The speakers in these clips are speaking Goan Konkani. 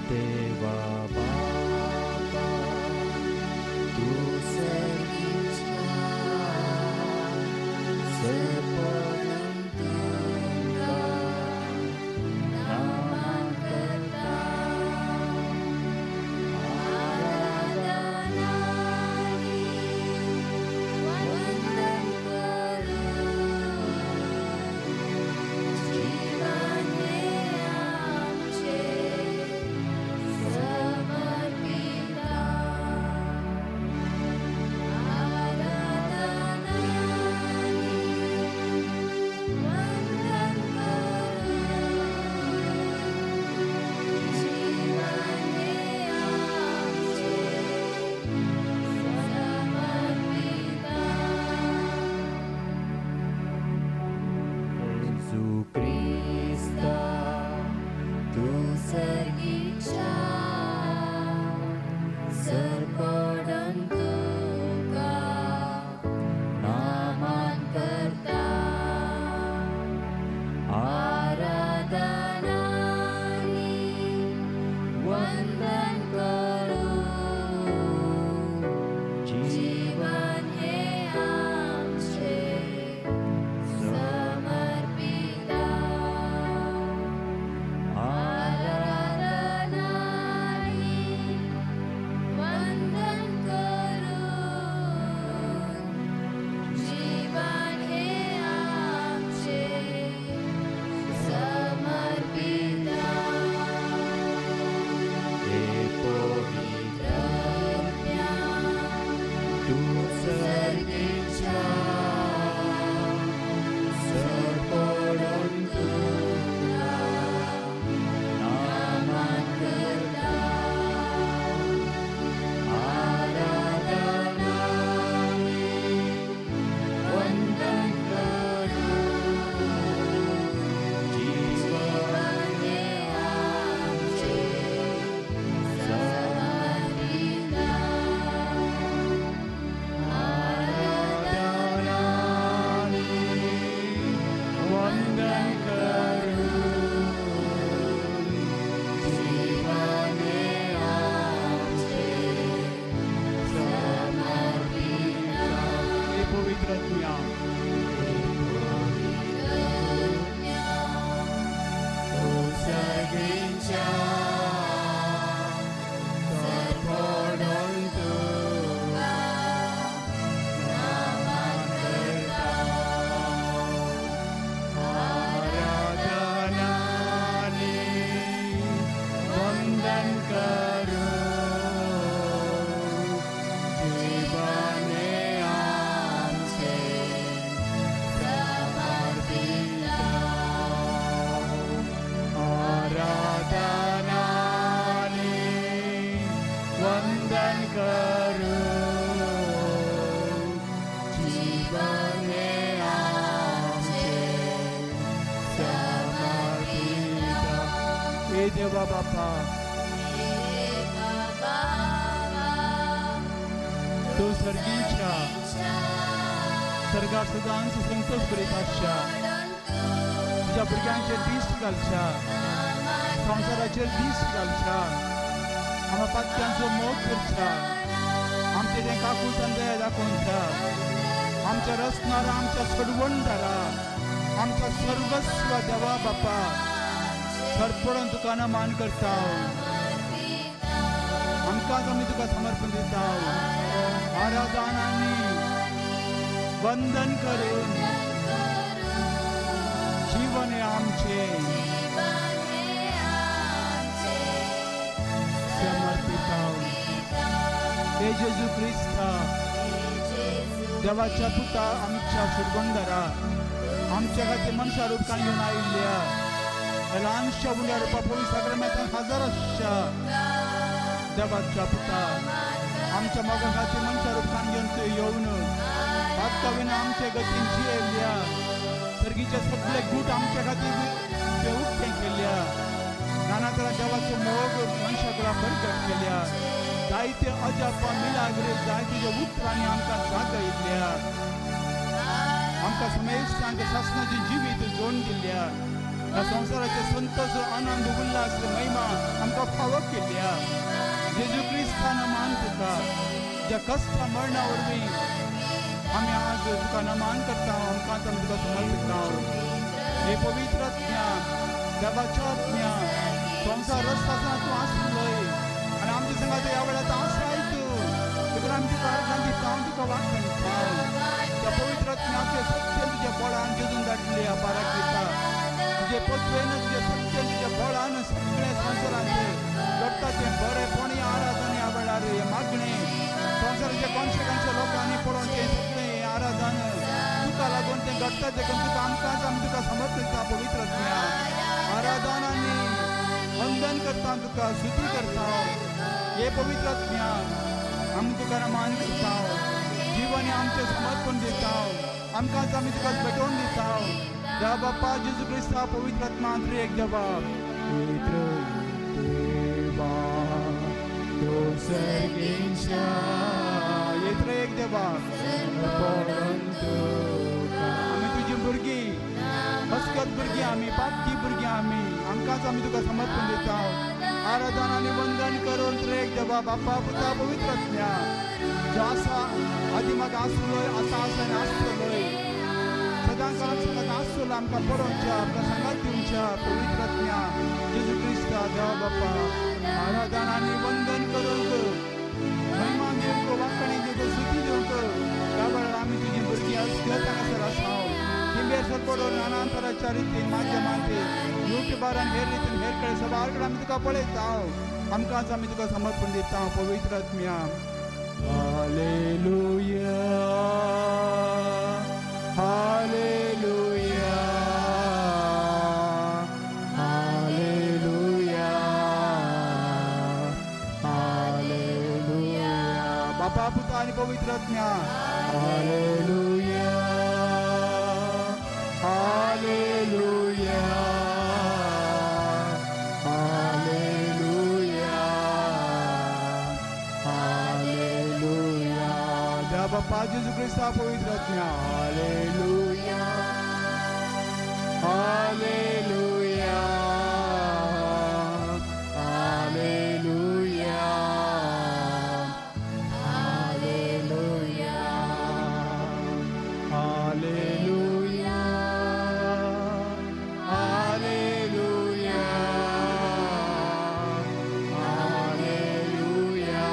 देवा बापा तूं सर्गीच्या सरपडून तुका नमन करता. आराधनानी वंदन करून जीवन हें आमचें समर्पिता. आराधनानी वंदन करून जीवन हें आमचें समर्पिता. जेजू क्रिस्ता तूं सर्गीच्या सरपडून तुका नमन करता. आराधनानी वंदन करून जीवन हें आमचें समर्पिता. आराधनानी वंदन करून जीवन हें आमचें समर्पिता. हे पवित्र तूं सर्गीच्या सरपडून तुका नमन करता. आराधनानी वंदन करून जीवन हें आमचें समर्पिता. आराधनानी वंदन करून जीवन हें आमचें समर्पिता. हे पवित्र आत्म्या, पवित्र तूं सर्गीच्या सरपडून तुका नमन करता. आराधनानी वंदन करून जीवन हें आमचें समर्पिता. आराधनानी वंदन करून जीवन हें आमचें समर्पिता. हे देवा बापा, देवा बाबा, तूं सर्गीच्या सर्गार सदांच संतोष बरीत आसच्या तुज्या भुरग्यांचेर दिश्ट घालच्या, संवसाराचेर दिश्ट घालच्या, आमच्या पातक्यांचो मोग करच्या, आमचे तें काकूट आनी दया दाखोवच्या, आमच्या रचणारा, आमच्या सोडवणदारा, आमच्या सर्वस्व देवा बापा, सरपडून तुका नमन करता. आमकांच आमी तुका समर्पण दिता. आराधनानी वंदन करून जीवन हें आमचें जीवन हें आमचें समर्पिता. हे जेजू क्रिस्ता, देवाच्या पुता, आमच्या सोडवणदारा, आमच्या खातीर मनशा रूपान घेवन आयिल्ल्या ल्हानशा उंड्या रुपा पवित्र साक्रामेंतान हजर आसच्या देवाच्या पुता, आमच्या मोगा खातीर मनशा रूपान घेवन तूं येवन पातका आमच्या गतीन जियेल्ल्या, सर्गीचे सगळे गूट आमच्या खातीर ते उक्ते केल्या, नाना तरा देवाचो मोग मनशा कडेन प्रगट केल्या, जायते अजापा मिलाग्रे जायते उतरांनी आमकां जागयल्ल्या, आमकां समेस्तांक सासणाचें जिवीत जोडून दिल्ल्या, ह्या संवसाराचे संतोष, आनंद, उल्हास, महिमा आमकां फावो केल्ल्या जेजू क्रिस्ता नमान तुका, ज्या कश्टा मरणा वरवीं आमी आज तुका नमान करता, आमकां आमी तुका समर्पिता. हे पवित्र आत्म्या, देवाच्या आत्म्या, संवसार रस्ता आसतना तूं आसलोय आनी आमच्या संगात ह्या वेळार आसाय तूं. देखून आमी तुका अर्गां दिता, तुका वाखणटा. त्या पवित्र आत्म्याचे सत्य तुज्या बळान जेजून धाडले पाराक दिता. तुजे पतवेन, तुजे सत्य, तुज्या बळान सगळें संवसारांत घडटा तें बरेंपण, हें आराधन ह्या वेळार, हें मागणें संवसाराच्या कोनशे कोनशे लोकांनी पळोवचें सगळें हें आराधन तुका लागून तें घडटा. देखून तुका आमकांच आमी तुका समर्पिता. पवित्र आत्म्या, आराधन आनी वंदन करता, तुका स्तुती करता. हे पवित्र आत्म्या, आमी तुका नमान करता. जीवन हें आमचें समर्पण दिता, आमकांच आमी तुका भेटोवन दिता. देवा बाप्पा जेजू क्रिस्ता, पवित्र आत्मा, एक देवा, पवित्र देवा, तूं सर्गींच्या येत्र एक देवा. आमी तुजी भुरगीं, अस्कत भुरगीं आमी, पातकी भुरगीं आमी, आमकांच आमी तुका समर्पण दिता. आराधन आनी वंदन करून एक देवा, बाप्पा, पुता, पवित्र आत्म्या, जो आसा, आदी म्हाका आसलोय, आतां आसा आनी आसतलोय, सदां काळाक सांगात आसतलो, आमकां पळोवच्या, आमकां सांगात दिवच्या पवित्र आत्म्या जेजू क्रिस्ता देवा बाप्पा, आराधन आनी वंदन करूंक, महिमा दिवंक, वाखणी दिवंक, स्तुती दिवंक. ह्या वेळार आमी तुजी भुरगीं अस्कत हांगासर आसा. तिंबेर सर पडून नाना तराच्या रितीन माध्यमांत, युट्यूबार आनी हेर रितीन, हेर कडेन सबार कडेन आमी तुका पळयता. आमकांच आमी तुका समर्पण दिता. पवित्र आत्म्या, हालेलुया, हालेलुया, हालेलुया, हालेलुया. बापा, पुता आनी पवित्र आत्म्या, हालेलुया, हालेलुया, हालेलुया, हालेलुया. देवा बाप्पा जेजू क्रिस्ता, पवित्र आत्म्या, हालेलुया, हालेलुया, हालेलुया, हालेलुया, हालेलुया, हालेलुया, हालेलुया,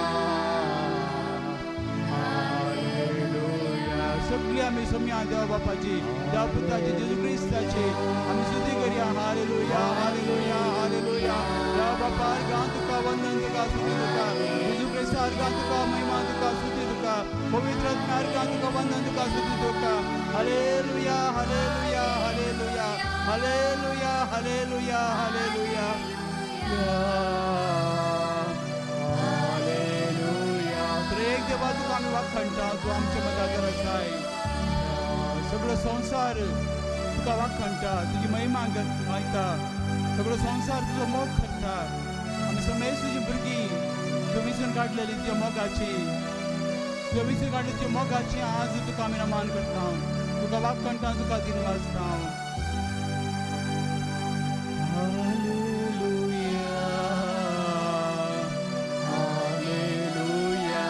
हालेलुया. सगळी आमी सोम्या देवा बापाची, देवा पुताची, जेजू क्रिस्ताची आमी स्तुती करूया. हालेलुया, हालेलुया, हालेलुया. देवा बापा, अर्गां तुका, वंदन तुका, स्तुती तुका. जेजू क्रिस्ता, अर्गां तुका, महिमा तुका, स्तुती तुका. पवित्र आत्मा, अर्गां तुका, वंदन तुका, स्तुती तुका. हालेलुया, हालेलुया, हालेलुया, हालेलुया, हालेलुया, हालेलुया, हालेलुया. तर एक देवा, तुका आमी वाखणटा, तूं आमच्या मदागर आसाय. सगळो संवसार तुका वाखणटा, तुजी महिमा गायता. सगळो संवसार तुजो मोग करता. आमी समेज तुजी भुरगीं, तूं विसरून काडलेली तुज्या मोगाची, तुवें विसरून काडली तुज्या मोगाची. आज तुका आमी नमान करता, तुका वाखणटा, तुका दिन वाजता. हालेलुया, हालेलुया, हालेलुया,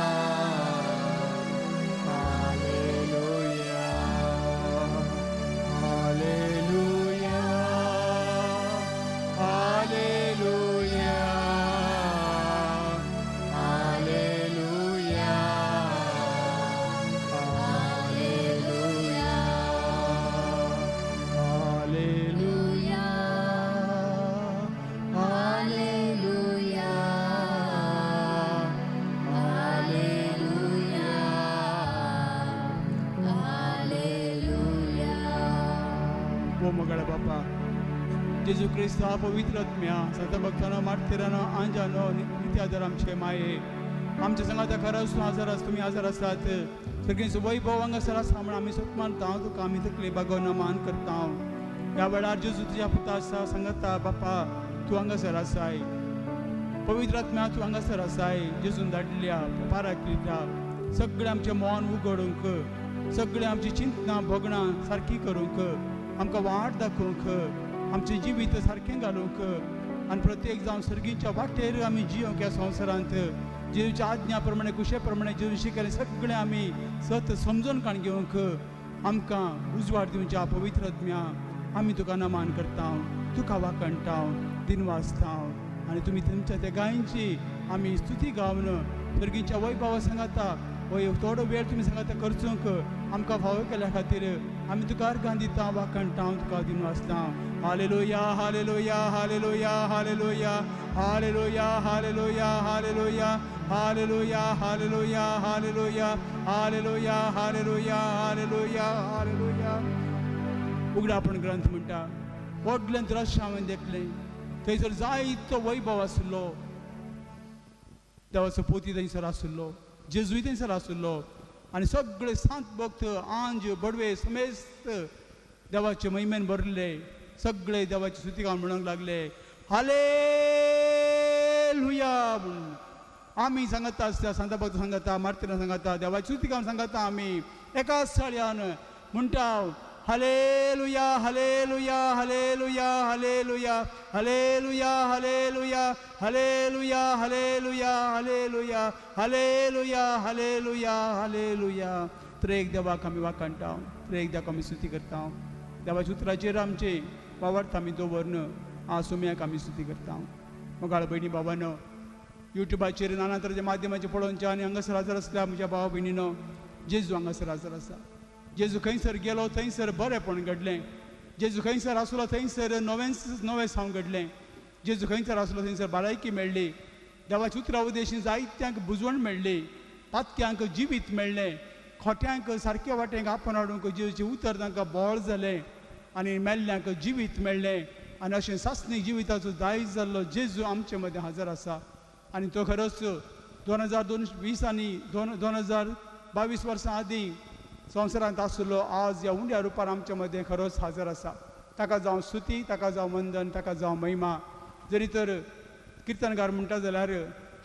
हालेलुया, हालेलुया, हालेलुया, हालेलुया, हालेलुया, हालेलुया, हालेलुया, हालेलुया. ओ मोगाळ बापा जेजू क्रिस्ता, पवित्र आत्म्या, संत भक्तानो, मार्तिरानो, आंजानो, नित्यादर आमचे माये, आमच्या संगात खरंच तूं आजार आस, तुमी आजार आसात. सगळीं वैभव हांगासर आसा म्हण आमी सोत मानता. तुका आमी तकली बागोवन मान करता. ह्या वेळार जेजू तुज्या पुता आसा सांगता. बापा, तूं हांगासर आसाय. पवित्र आत्म्या, तूं हांगासर आसाय. जेजून धाडल्या पाराक्लिता सगळें आमचें मन उगडूंक, सगळें आमची चिंतनां भोगणां सारकी करूंक, आमकां वाट दाखोवंक, आमचें जिवीत सारकें घालूंक. आनी प्रत्येक जावन सर्गीच्या वाटेर आमी जियोंक ह्या संवसारांत जेजूच्या आज्ञा प्रमाणे कुशे प्रमाणे जेजू शिकयलें सगळें आमी सत समजून काण घेवंक आमकां उजवाड दिवच्या पवित्र आत्म्या आमी तुका नमान करता, तुका वाखणटा, दिनवासता. आनी तुमी तुमच्या त्या गायंची आमी स्तुती गावन सर्गीच्या वैभवा सांगाता हो थोडो वेळ तुमी सांगाता खर्चूंक आमकां फावो केल्या खातीर आमी तुका अर्गां दिता, वाखणटा, तुका दिनवासता. Hallelujah, hallelujah, hallelujah, hallelujah, hallelujah, hallelujah, hallelujah, hallelujah, hallelujah, hallelujah, hallelujah, hallelujah, hallelujah, hallelujah. उगडापण ग्रंथ म्हणटा, व्हडलें दृश्य हांवें देखलें. थंयसर जायतो वैभव आशिल्लो. देवाचो पोती थंयसर आशिल्लो, जेजूय थंयसर आशिल्लो आनी सगळे सांत भक्त, आंज, बडवे, समेस्त देवाचे महिमेन भरले. सगळे देवाची स्तुती गावन म्हणूंक लागले, हालेलुया म्हणून. आमी सांगता आसता, सांता भक्त सांगता, मार्तिना सांगता, देवाची स्तुती गावन सांगता. आमी एकाच साळयान म्हणटा, hallelujah, hallelujah, hallelujah, hallelujah, hallelujah, hallelujah, hallelujah, hallelujah, hallelujah, hallelujah, hallelujah, hallelujah. त्रेक देवाक आमी वाखाणटा, त्रेक देवाक आमी स्तुती करता. देवाच्या उतराचेर आमचे वावरता आमी दवरन आज सोम्याक आमी स्तुती करता. मोगाळ भयणी भावानो, युट्युबाचेर नाना तरेच्या माध्यमाचेर पळोवचे आनी हांगासर हजर आसल्या म्हज्या भाव भयणीनो, जेजू हांगासर हजर आसा. जेजू खंयसर गेलो थंयसर बरेंपण घडलें. जेजू खंयसर आसलो थंयसर नवेंच नवें सावंक घडलें. जेजू खंयसर आसलो थंयसर भलायकी मेळ्ळी. देवाच्या उतरा उदेशी जायत्यांक बुजवण मेळ्ळी, पातक्यांक जिवीत मेळ्ळें, खोट्यांक सारके वाटेक आपोवन हाडूंक जेजूचें उतर तांकां बळ जालें आनी मेल्ल्यांक जिवीत मेळ्ळें. आनी अशें सासणीक जिविताचो दायज जाल्लो जेजू आमचे मदें हजर आसा. आनी तो खरोच 2020 आनी 2022 वर्सां आदीं संवसारांत आशिल्लो आज ह्या उंड्या रुपार आमचे मदें खरोच हजर आसा. ताका जावं स्तुती, ताका जावं वंदन, ताका जावं महिमा. जरी तर किर्तनकार म्हणटा जाल्यार,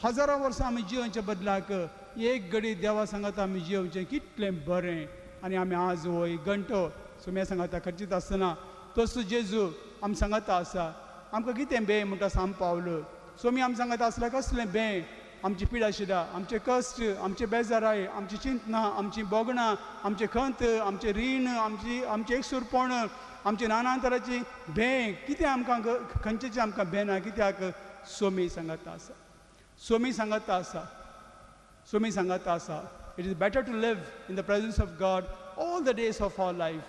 हजारां वर्सां आमी जियोवचे बदलाक एक घडी देवा सांगाता आमी जियोवचें कितलें बरें. आनी आमी आज हो एक घंटो सोम्या सांगाता खर्चीत आसतना तसो जेजू आमी सांगाता आसा. आमकां कितें बें म्हणटा सांत पावल. सोमी आमी सांगाता आसल्यार कसलें बें? आमची पिडा शिडा, आमचे कश्ट, आमचे बेजाराय, आमची चिंतनां, आमची भोगणां, आमचे खंत, आमचें रीण, आमचें एकसुरपण, आमचे नाना तरांची भें कितें आमकां खंयचें आमकां भें ना. कित्याक? सोमी सांगाता आसा, सोमी सांगाता आसा, सोमी सांगाता आसा. It is better to live in the presence of God all the days of our life.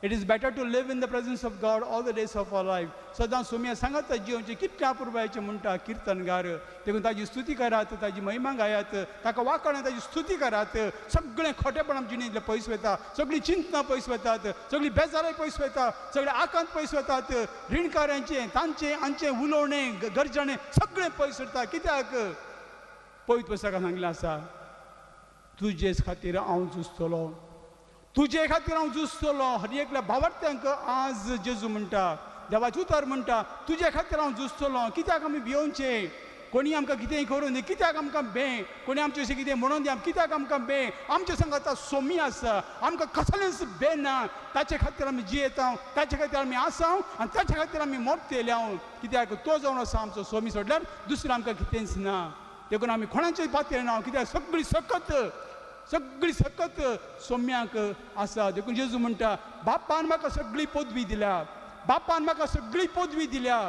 It is better to live in the presence of God all the days of our life. सदां सोम्या सांगाता जिवचे कितल्या अपुरबायेचें म्हणटा किर्तनगार. देखून ताजी स्तुती करात, ताजी महिमा गायात, ताका वाखाणात, ताजी स्तुती करात. सगळें खोटेपण आमच्या जिणेंतलें पयस वता, सगळीं चिंतनां पयस वतात, सगळीं बेजाराय पयस वता, सगळे आकांत पयस वतात, रिणकाऱ्यांचें तांचें आमचें उलोवणें गरजणें सगळें पयस उरता. कित्याक? पवित्र पुस्तकान सांगलें आसा, तुजेच खातीर हांव झुजतलो, तुजे खातीर हांव झुजतलो. हर एकल्या भावार्थ्यांक आज जेजू म्हणटा, देवाचें उतर म्हणटा, तुजे खातीर हांव झुजतलो. कित्याक आमी भियोवचें? कोणी आमकां कितेंय करूं दी, कित्याक आमकां बें? कोणी आमचे अशें कितें म्हणून दी, कित्याक आमकां बें? आमचे सांगाता सोमी आसा, आमकां कसलेंच बें ना. ताचे खातीर आमी जियेता, ताचे खातीर आमी आसा आनी ताचे खातीर आमी मोरतेले. कित्याक? तो जावन आसा आमचो सोमी सोडल्यार दुसरें आमकां कितेंच ना. देखून आमी कोणाचेर पातयेना ना. कित्याक? सगळी सकत, सगळी सकत सोम्याक आसा. देखून जेजू म्हणटा, बापान म्हाका सगळी पदवी दिल्या, बापान म्हाका सगळी पदवी दिल्या,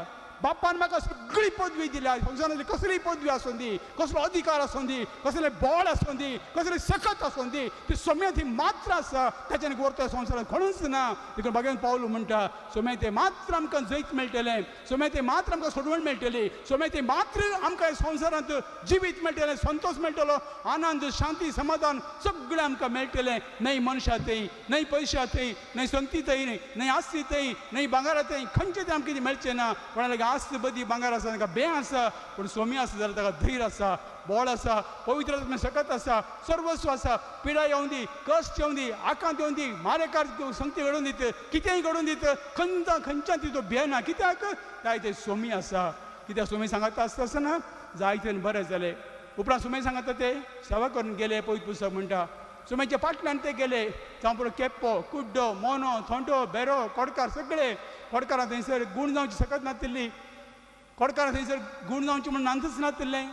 बापान म्हाका सगळी पदवी दिल्या. संवसारांतली कसली पदवी आसूं दी, कसलो अधिकार आसूं दी, कसलें बळ आसूं दी, कसली सकत आसूं दी, ती सोम्या ती मात्र आसा. ताच्यान वरतो संवसारांत कोणूच ना. देखून भाग्यान पावलो म्हणटा, सोम्या ते मात्र आमकां जैत मेळटलें, सोम्या ते मात्र आमकां सोडवण मेळटली, सोम्या ते मात्र आमकां संवसारांत जिवीत मेळटलें, संतोश मेळटलो, आनंद, शांती, समाधान सगळें आमकां मेळटलें. न्हय मनशा थंय, न्हय पयशा थंय, न्हय संती थंय, न्हय आस्ती थंय, न्हय भांगरा थंय, खंयचें तें आमकां कितें मेळचें ना. कोणा लागीं आस्त बदी भांगर आसा ताका बें आसा, पूण सोमी आसा जाल्यार ताका धैर्य आसा, बळ आसा, पवित्र आत्म्या सकत आसा, सर्वस्व आसा. पिडा येवं दी, कश्ट येवं दी, आकांत येवं दी, मारेकार संगती घडोवन दीत, कितेंय घडोवन दीत, खंयच्या खंयच्यान तिचो भियेना. कित्याक? जायते सोमी आसा. कित्याक सोमी सांगता आसता आसतना जायते बरें जालें. उपरांत सोमी सांगता ते सेवा करून गेले. पवित्र पुस्तक म्हणटा, सोम्याच्या फाटल्यान ते गेले. जावं पुरो केप्पो, कुड्डो, मोनो, थोंटो, बेरो, कोडकार, सगळे कोडकारां थंयसर गूण जावची सकत नातिल्ली. कोडकार थंयसर गूण जावचें म्हूण नातच नातिल्लें.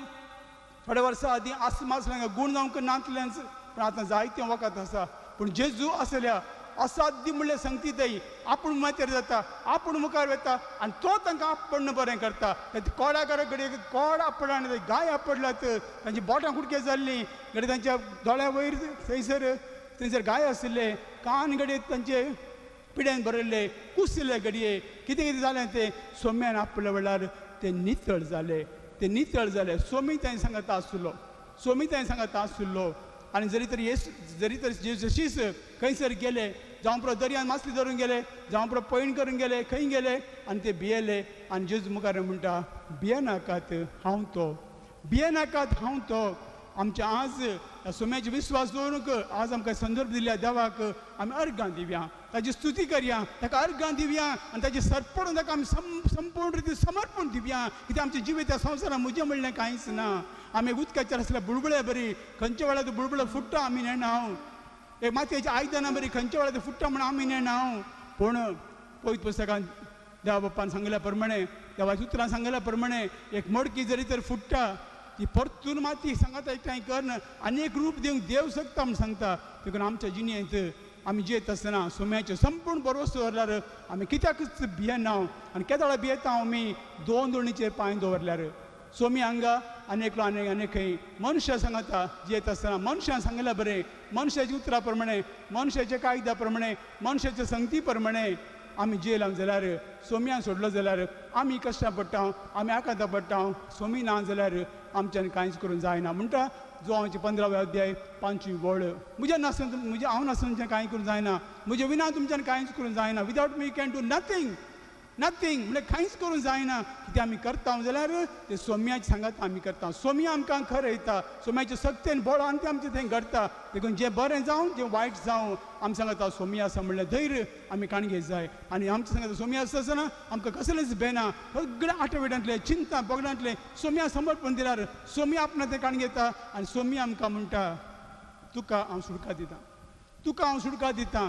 थोड्या वर्सां आदीं आस्मा आसलें, गूण जावंक नातलेंच, पूण आतां जायतें वखद आसा. पूण जेजू आसल्या असाध्य म्हणल्यार संगती थंय आपूण मातेर जाता, आपूण मुखार वता आनी तो तांकां आपणें बरें करता. कोडाकार घडये कोड आपडला आनी गाय आपडल्यात, तांची बोटां कुडके जाल्लीं, घडये तांच्या दोळ्या वयर थंयसर थंयसर गाय आशिल्ले, कान घडये तांचे पिड्यान भरिल्ले, कुशिल्ले, घडये कितें कितें जालें तें सोम्यान आपल्या वेळार ते नितळ जाले, ते नितळ जाले. सोमी थंय सांगता आसलो, सोमी थंय सांगता आसलो. आनी जरी तर येस जरी तर जशीच खंयसर गेले, जावं पुरो दर्यान मासली धरून गेले, जावं पुरो पैण करून गेले, खंय गेले आनी ते भियेले. आनी जेजू मुखार म्हणटा, भियेनाकात, हांव तो, भियेनाकात, हांव तो. आमच्या आज ह्या सोम्याचे विस्वास दवरूंक आज आमकां संदर्भ दिल्या देवाक आमी अर्गां दिवया, ताजी स्तुती करया, ताका अर्गां दिवया आनी ताजी सरपडून ताका आमी संपूर्ण रितीन समर्पण दिवया. कित्याक आमचें जिवीत ह्या संवसारान म्हजें म्हणलें कांयच ना. आमी उदकाचेर आसल्या बुळबुळे बरी, खंयच्या वेळार तो बुळबुळो फुट्टा आमी नेणा हांव. एक मातयेच्या आयदनां बरी खंयच्या वेळार ते फुट्टा म्हण आमी नेणा हांव. पूण पवित्र पुस्तकान देवा बाप्पान सांगिल्ल्या प्रमाणे, देवाच्या उतरान सांगिल्ल्या प्रमाणे, एक मडकी जरी तर फुट्टा ती परतून माती सांगात एकठांय करून आनी एक रूप दिवंक देव शकता म्हूण सांगता. देखून आमच्या जिणेंत आमी जियेत आसतना सोम्याचें संपूर्ण भरवंसो दवरल्यार आमी कित्याकूच भियेना. आनी केदोळा भियेता आमी दोन दोणीचेर पांय दवरल्यार, सोमी हांगा आनी एकलो आनी आनी खंय. मनशां सांगता जियेत आसतना मनशां सांगल्या बरें, मनशाच्या उतरा प्रमाणे, मनशाच्या कायद्या प्रमाणे, मनशाच्या संगती प्रमाणे आमी जियेला जाल्यार, सोम्यान सोडलो जाल्यार आमी कश्टां पडटा, आमी आकांतां पडटा. सोमी ना जाल्यार आमच्यान कांयच करूंक जायना. म्हणटा जुवांचे 15वे अध्याय 5वी वळ, म्हज्या नासतना म्हजें हांव नासतना तुमच्यान कांय करूंक जायना, म्हजे विना तुमच्यान कांयच करूंक जायना. Without me can do nothing, nothing म्हणल्यार कांयच करूंक जायना. कितें आमी करता जाल्यार ते सोम्याचे सांगात आमी करता. सोमी आमकां खरें येता, सोम्याचे सक्तेन बळान तें आमचें थंय घडटा. देखून जें बरें जावं जें वायट जावं आमी सांगता सोमी आसा म्हणल्यार धैर्य आमी काणगे जाय. आनी आमचें सांगता सोमी आसता आसतना आमकां कसलेंच बेना, सगळें आठवड्यांतलें चिंता बगडांतलें सोम्या समर्पण दिल्यार सोमी आपणा तें काण घेता. आनी सोमी आमकां म्हणटा, तुका हांव सुटका दितां, तुका हांव सुटका दितां.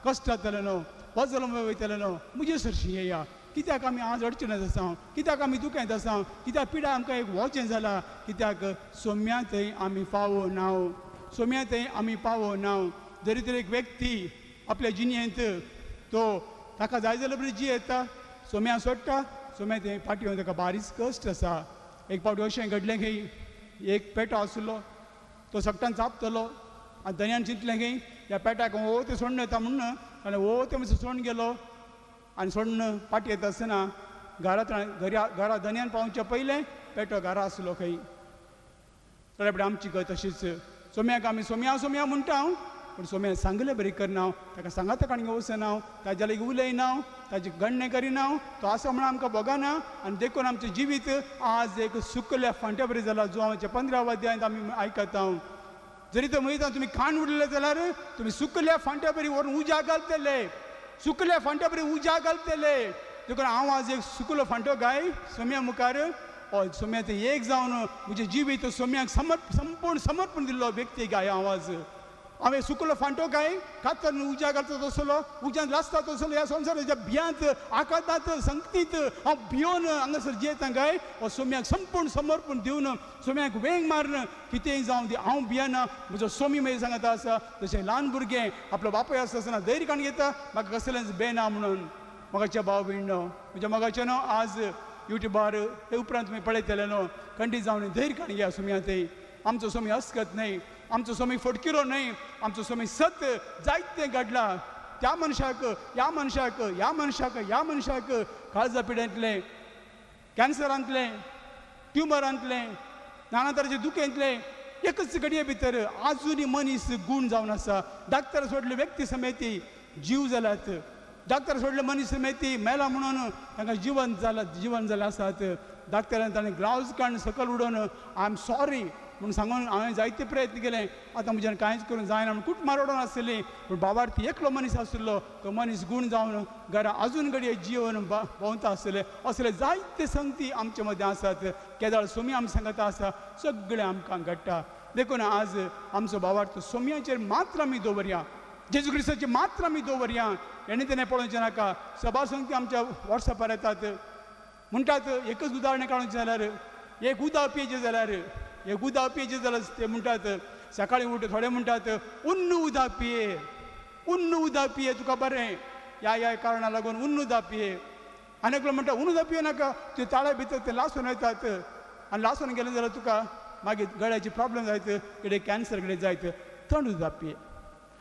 कश्टांतलें न्हू, वजल वयतलें न्हू, म्हजे सरशी येया. कित्याक आमी आज अडचणेंत आसा, कित्याक आमी दुखेंत आसा, कित्याक पिडा आमकां एक वचें जालां, कित्याक सोम्या थंय आमी पावो ना, सोम्या थंय आमी पावो ना. जरी तर एक व्यक्ती आपल्या जिणेंत तो ताका जाय जाल्यार बरी जियेता, सोम्या सोडटा, सोम्या थंय फाटी येवन ताका बारीक कश्ट आसा. एक फावटी अशें घडलें की एक पेटो आशिल्लो, तो सगटान चापतलो आनी धनयान चिंतलें की ह्या पेटाक हो तें सोडून येता म्हणून, आनी हो तें मातसो सोडून गेलो. आनी सोडून फाटी येता आसतना घरा घरा धनयान पावच्या पयलें पेटो घरा आसलो खंय. जाल्यार फुडें आमची गत तशीच. सोम्याक आमी सोम्या सोम्या म्हणटा हांव, पूण सोम्या सांगलें बरी करना हांव, ताका सांगाता काडून वचना हांव, ताज्या लागीं उलयना हांव, ताजी गणणें करिना हांव, तो आसा म्हणून आमकां भोगना. आनी देखून आमचें जिवीत आज एक सुकल्या फांट्या बरी जाला. जुवांच्या 15व्या अध्यायांत आमी आयकता हांव, जरी तर म्हणटा तुमी खाण उरले जाल्यार तुमी सुकल्या फांट्या बरी व्हरून उज्या घालतले, सुकल्या फांट्या बरी उज्या घालतले. देखून हांव आज एक सुकलो फांटो गाय सोम्या मुखार, हय सोम्या तें एक जावन म्हजें जिवीत सोम्याक संपूर्ण समर्पण दिल्लो व्यक्ती गाय हांव आज. हांवें सुकलो फांटो गाय कातर उज्या घालता तसलो, उज्यान लासता तसलो, ह्या संवसाराच्या भियांत आकांतांत संकतींत हांव भियोन हांगासर जियेता गाय. हो सोम्याक संपूर्ण समर्पण दिवन सोम्याक वेंग मारून कितेंय जावं दी हांव भियेना, म्हजो सोमी मागीर सांगता आसा. जशें ल्हान भुरगें आपलो बापूय आसता आसतना धैर्य काडून घेता, म्हाका कसलेंच बेना म्हणून. मोगाच्या भाव भयणो, म्हज्या मोगाचें न्हू आज युट्यूबार हे उपरांत तुमी पळयतले न्हू, खंडीत जावन धैर्य काडून घेया सोम्या थंय. आमचो सोमी अस्कत न्हय, आमचो सोमी फटकिरो न्हय, आमचो सोमी सत. जायतें घडलां त्या मनशाक, ह्या मनशाक, ह्या मनशाक, ह्या मनशाक, काळजा पिड्यांतलें, कॅन्सरांतलें, ट्युमरांतलें, नाना तरेचे दुखेंतलें, एकच घडये भितर आजुनूय मनीस गूण जावन आसा. डाक्टर सोडले व्यक्ती समेती जीव जाल्यात, डाक्टर सोडले मनीस समेती मेला म्हणून तांकां जिवन जाला, जिवन जालें आसात. डाक्टरान ताणें ग्लावज काडून सकयल उडोवन I am sorry म्हूण सांगून हांवें जायते प्रयत्न केले, आतां म्हज्यान कांयच करूंक जायना म्हूण कुटुंबां रडोन आसतलीं. पूण बाबार्थी एकलो मनीस आशिल्लो, तो मनीस गूण जावन घरा आजून घडये जिवन भोंवता आसतले. असले जायते संगती आमचे मदें आसात. केदाळ सोमी आमी सांगता आसा, सगळें आमकां घडटा. देखून आज आमचो बाबार्थ सोम्याचेर मात्र आमी दवरया, जेजू क्रिस्ताचेर मात्र आमी दवरया. हेणें तेणें पळोवचें नाका. सभा संगती आमच्या वॉट्सॅपार येतात, म्हणटात एकच उदाहरण काडूंक जाल्यार एक उदक पियेचें जाल्यार, एक उदक पियेचें जाल्यार ते म्हणटात सकाळीं उठ, थोडे म्हणटात उन्न उदक पिये, उन्न उदक पिये तुका बरें, ह्या ह्या कारणा लागून उन्न उदक पिये. आनी एकलो म्हणटा उन्न उदक पिये नाका, ते ताळ्या भितर ते लासून वयतात आनी लासून गेलें जाल्यार तुका मागीर गळ्याची प्रॉब्लम जायत, कितें कॅन्सर कितें जायत, थंड उदक पिये.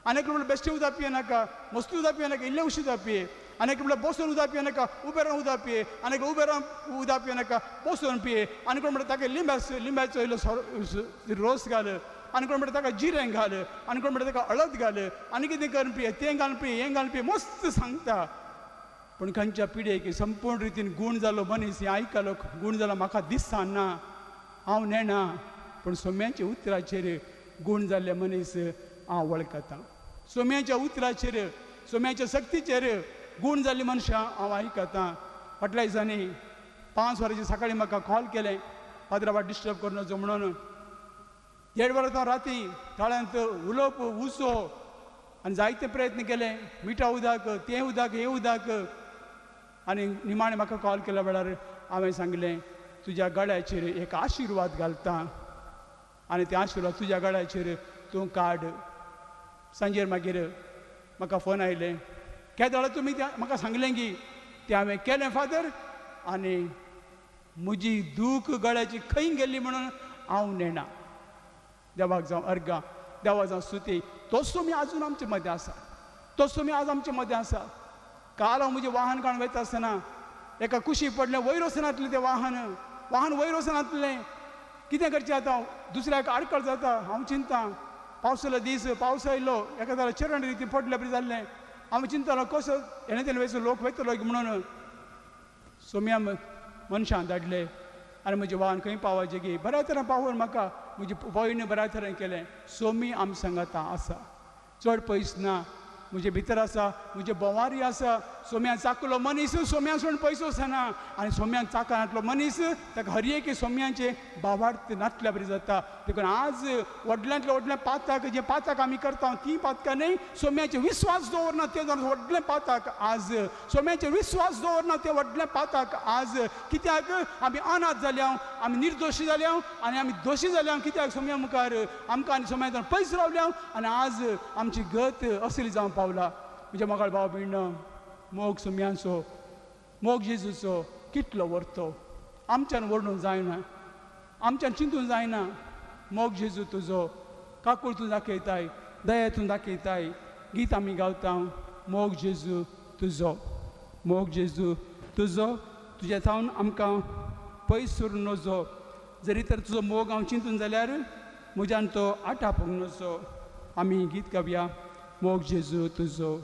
आनी एकलो म्हणटा बेश्टें उदक पिये नाका, मस्त उदक पिये नाका, इल्लें उशीं उदक पिये. आनी एकलो म्हणटा बसून उदक पिये नाका, उबें रावन उदक पिये. आनी एकलो उबें रावन उदक पिये नाका, बसून पिये. आनी कोण म्हणटा ताका लिंब्याचो लिंब्याचो इल्लो रोस घाल. आनी कोण म्हणटा ताका जिरें घाल. आनी कोण म्हणटा ताका हळद घाल. आनी कितें करून पिये, तें घालून पिये, हें घालून पिये, मस्त सांगता. पूण खंयच्या पिड्येक संपूर्ण रितीन गूण जालो मनीस हें आयकलो, गूण जालो म्हाका दिसना, हांव नेणा, पूण सोम्याच्या उतराचेर गूण जाल्ले मनीस हांव वळखतां. सोम्याच्या उतराचेर, सोम्याच्या शक्तीचेर गूण जाल्ली मनशां हांव आयकतां. फाटल्या दिसांनी 5 वरांचेर सकाळीं म्हाका कॉल केलें, पाद्राबा डिस्टर्ब करूं नजो म्हणून. 1.5 वरां राती ताळ्यांत उलोवप उसो आनी जायते प्रयत्न केले, मिठा उदक, तें उदक, हें उदक. आनी निमाणें म्हाका कॉल केल्या वेळार हांवें सांगलें तुज्या गळ्याचेर एक आशिर्वाद घालता आनी ते आशिर्वाद तुज्या गळ्याचेर तूं काड. सांजेर मागीर म्हाका फोन आयलें, केदोळा तुमी तें म्हाका सांगलें की तें हांवें केलें फादर, आनी म्हजी दूख गळ्याची खंय गेल्ली म्हणून हांव नेणा. देवाक जावं अर्गां, देवा जावं स्तुती. तोच तुमी आजून आमचे मदें आसा, तोच तुमी आज आमचे मदें आसा. काल हांव म्हजें वाहन काडून वयता आसतना एका कुशी पडलें, वयर वचनातलें तें वाहन, वाहन वयर वचनातलें. कितें करचें आतां, दुसऱ्याक आडखळ जाता. हांव चिंता, पावसालो दीस, पावस आयलो, एका जाल्यार चरण रिती पडले बरें जाल्लें. हांव चिंतालो कसो हेणे तेणे वयचो लोक वयतलो म्हणून. सोम्या मनशां धाडले आनी म्हजें वाहन खंय पावपाचें की बऱ्या तरेन पावोवन म्हाका म्हजी भयण बऱ्या तरेन केलें. सोमी आम सांगाता आसा, चड पयस ना, म्हजे भितर आसा, म्हजे भोंवारी आसा. सोम्यान चाकलो मनीस सोम्या सोडून पयस वचना आनी सोम्यान चाकनातलो मनीस ताका हर एक सोम्यांचे भावार्थ नातल्या बरी जाता. देखून आज व्हडल्यांतलें व्हडलें पातक जें पातक आमी करता ती पातकां न्हय, सोम्याचेर विस्वास दवरना तें व्हडलें पातक. आज सोम्याचेर विस्वास दवरना तें व्हडलें पातक. आज कित्याक आमी अनाथ जाल्या, आमी निर्दोशी जाल्या आनी आमी दोशी जाल्या. कित्याक सोम्या मुखार आमकां आनी सोम्या पयस रावल्या आनी आज आमची गत असली जावंक पावला. म्हज्या मोगाळ भाव भयण, मोग सोम्यांचो, मोग जेजूचो कितलो व्हरतो आमच्यान वर्णून जायना, आमच्यान चिंतून जायना. मोग जेजू तुजो काकूळ तूं दाखयताय, दया तूं दाखयताय. गीत आमी गावता, मोग जेजू तुजो, मोग जेजू तुजो, तुज्या सावन आमकां पयस सरूं नजो. जरी तर तुजो मोग हांव चिंतून जाल्यार म्हज्यान तो आटापूंक नजो. आमी गीत गावया, मोग जेजू तुजो.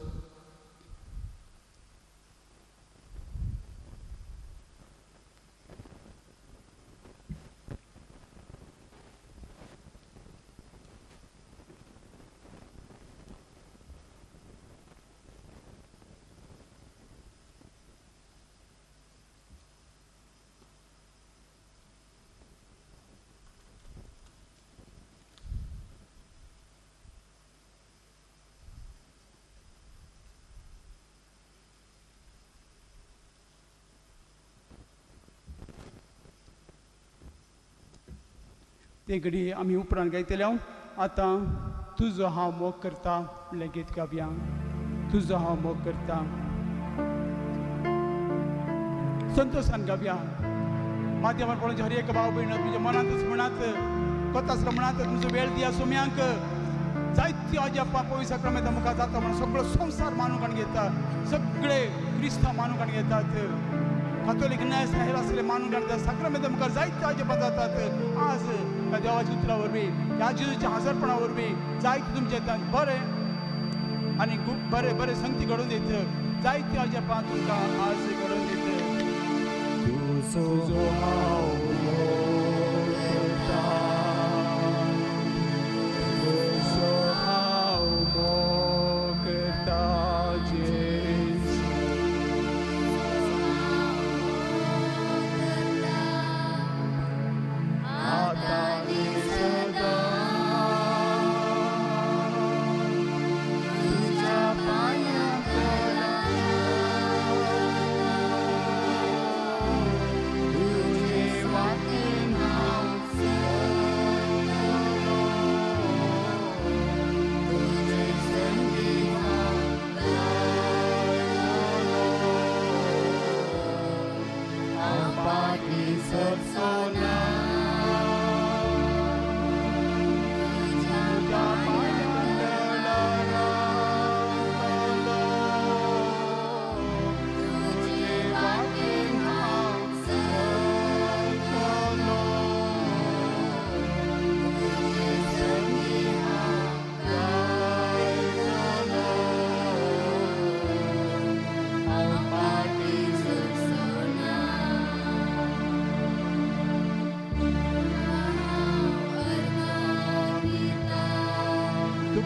ते घडी आमी उपरांत गायतले. हांव आतां तुजो हांव मोग करता म्हणलें गीत गावया. तुजो हांव मोग करता संतोशान गावया. माध्यमार पळोवचे हर एक भाव भयण तुमच्या मनांतच म्हणात, कोतासलो म्हणात, तुमचो वेळ दिया सोम्यांक. जायत्यो अजापां पवित्र साक्रामेंता मुखार जाता म्हणून सगळो संवसार मानून काडून घेता, सगळे क्रिस्तांव मानून काडून घेतात, कातोलीक न्हय हेर आसले मानून काडटात. साक्रामेंता मुखार जायत्यो अजापां जातात. आज ह्या देवाच्या उतरा वरवीं, ह्या जेजूच्या हाजरपणा वरवीं जायते तुमचे बरें आनी बरें बरें संगती घडोवन दित, जायत्यो अजापां तुमकां आज घडोवन दित. तुजो हांव मोग करता, तुजो हांव मोग करता जेजू. आतां आनी सदां तुज्या पांयां.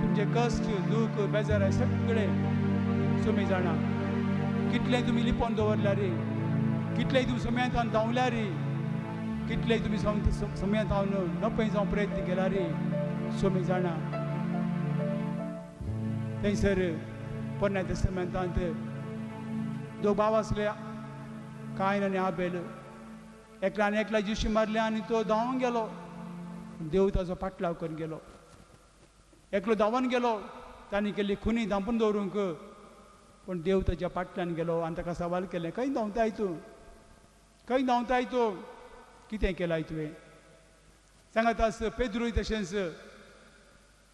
तुमचे कश्ट, दूख, बेजाराय सगळे सोमी जाणा. कितलें तुमी लिपोवन दवरल्यार, कितलेंय तुमी सोम्यांत धांवल्यार, कितलेंय तुमी सोम्यांत नपय जावं प्रयत्न केल्यार, सोमी जाणा. थंयसर पोरण्या तेस्तामेंतांत दोग भाव आसले, कायन आनी आबेल. एकल्यान एकल्या जिशी मारले आनी तो धांवन गेलो. देव ताचो पाटलाव करून गेलो. एकलो धांवन गेलो तांणी केल्ली खुनी धांपून दवरूंक, पूण देव ताच्या पाटल्यान गेलो आनी ताका सवाल केलें, खंय धांवताय तूं, खंय धांवताय तूं, कितें केलाय तुवें? सांगात आस पेद्रूय तशेंच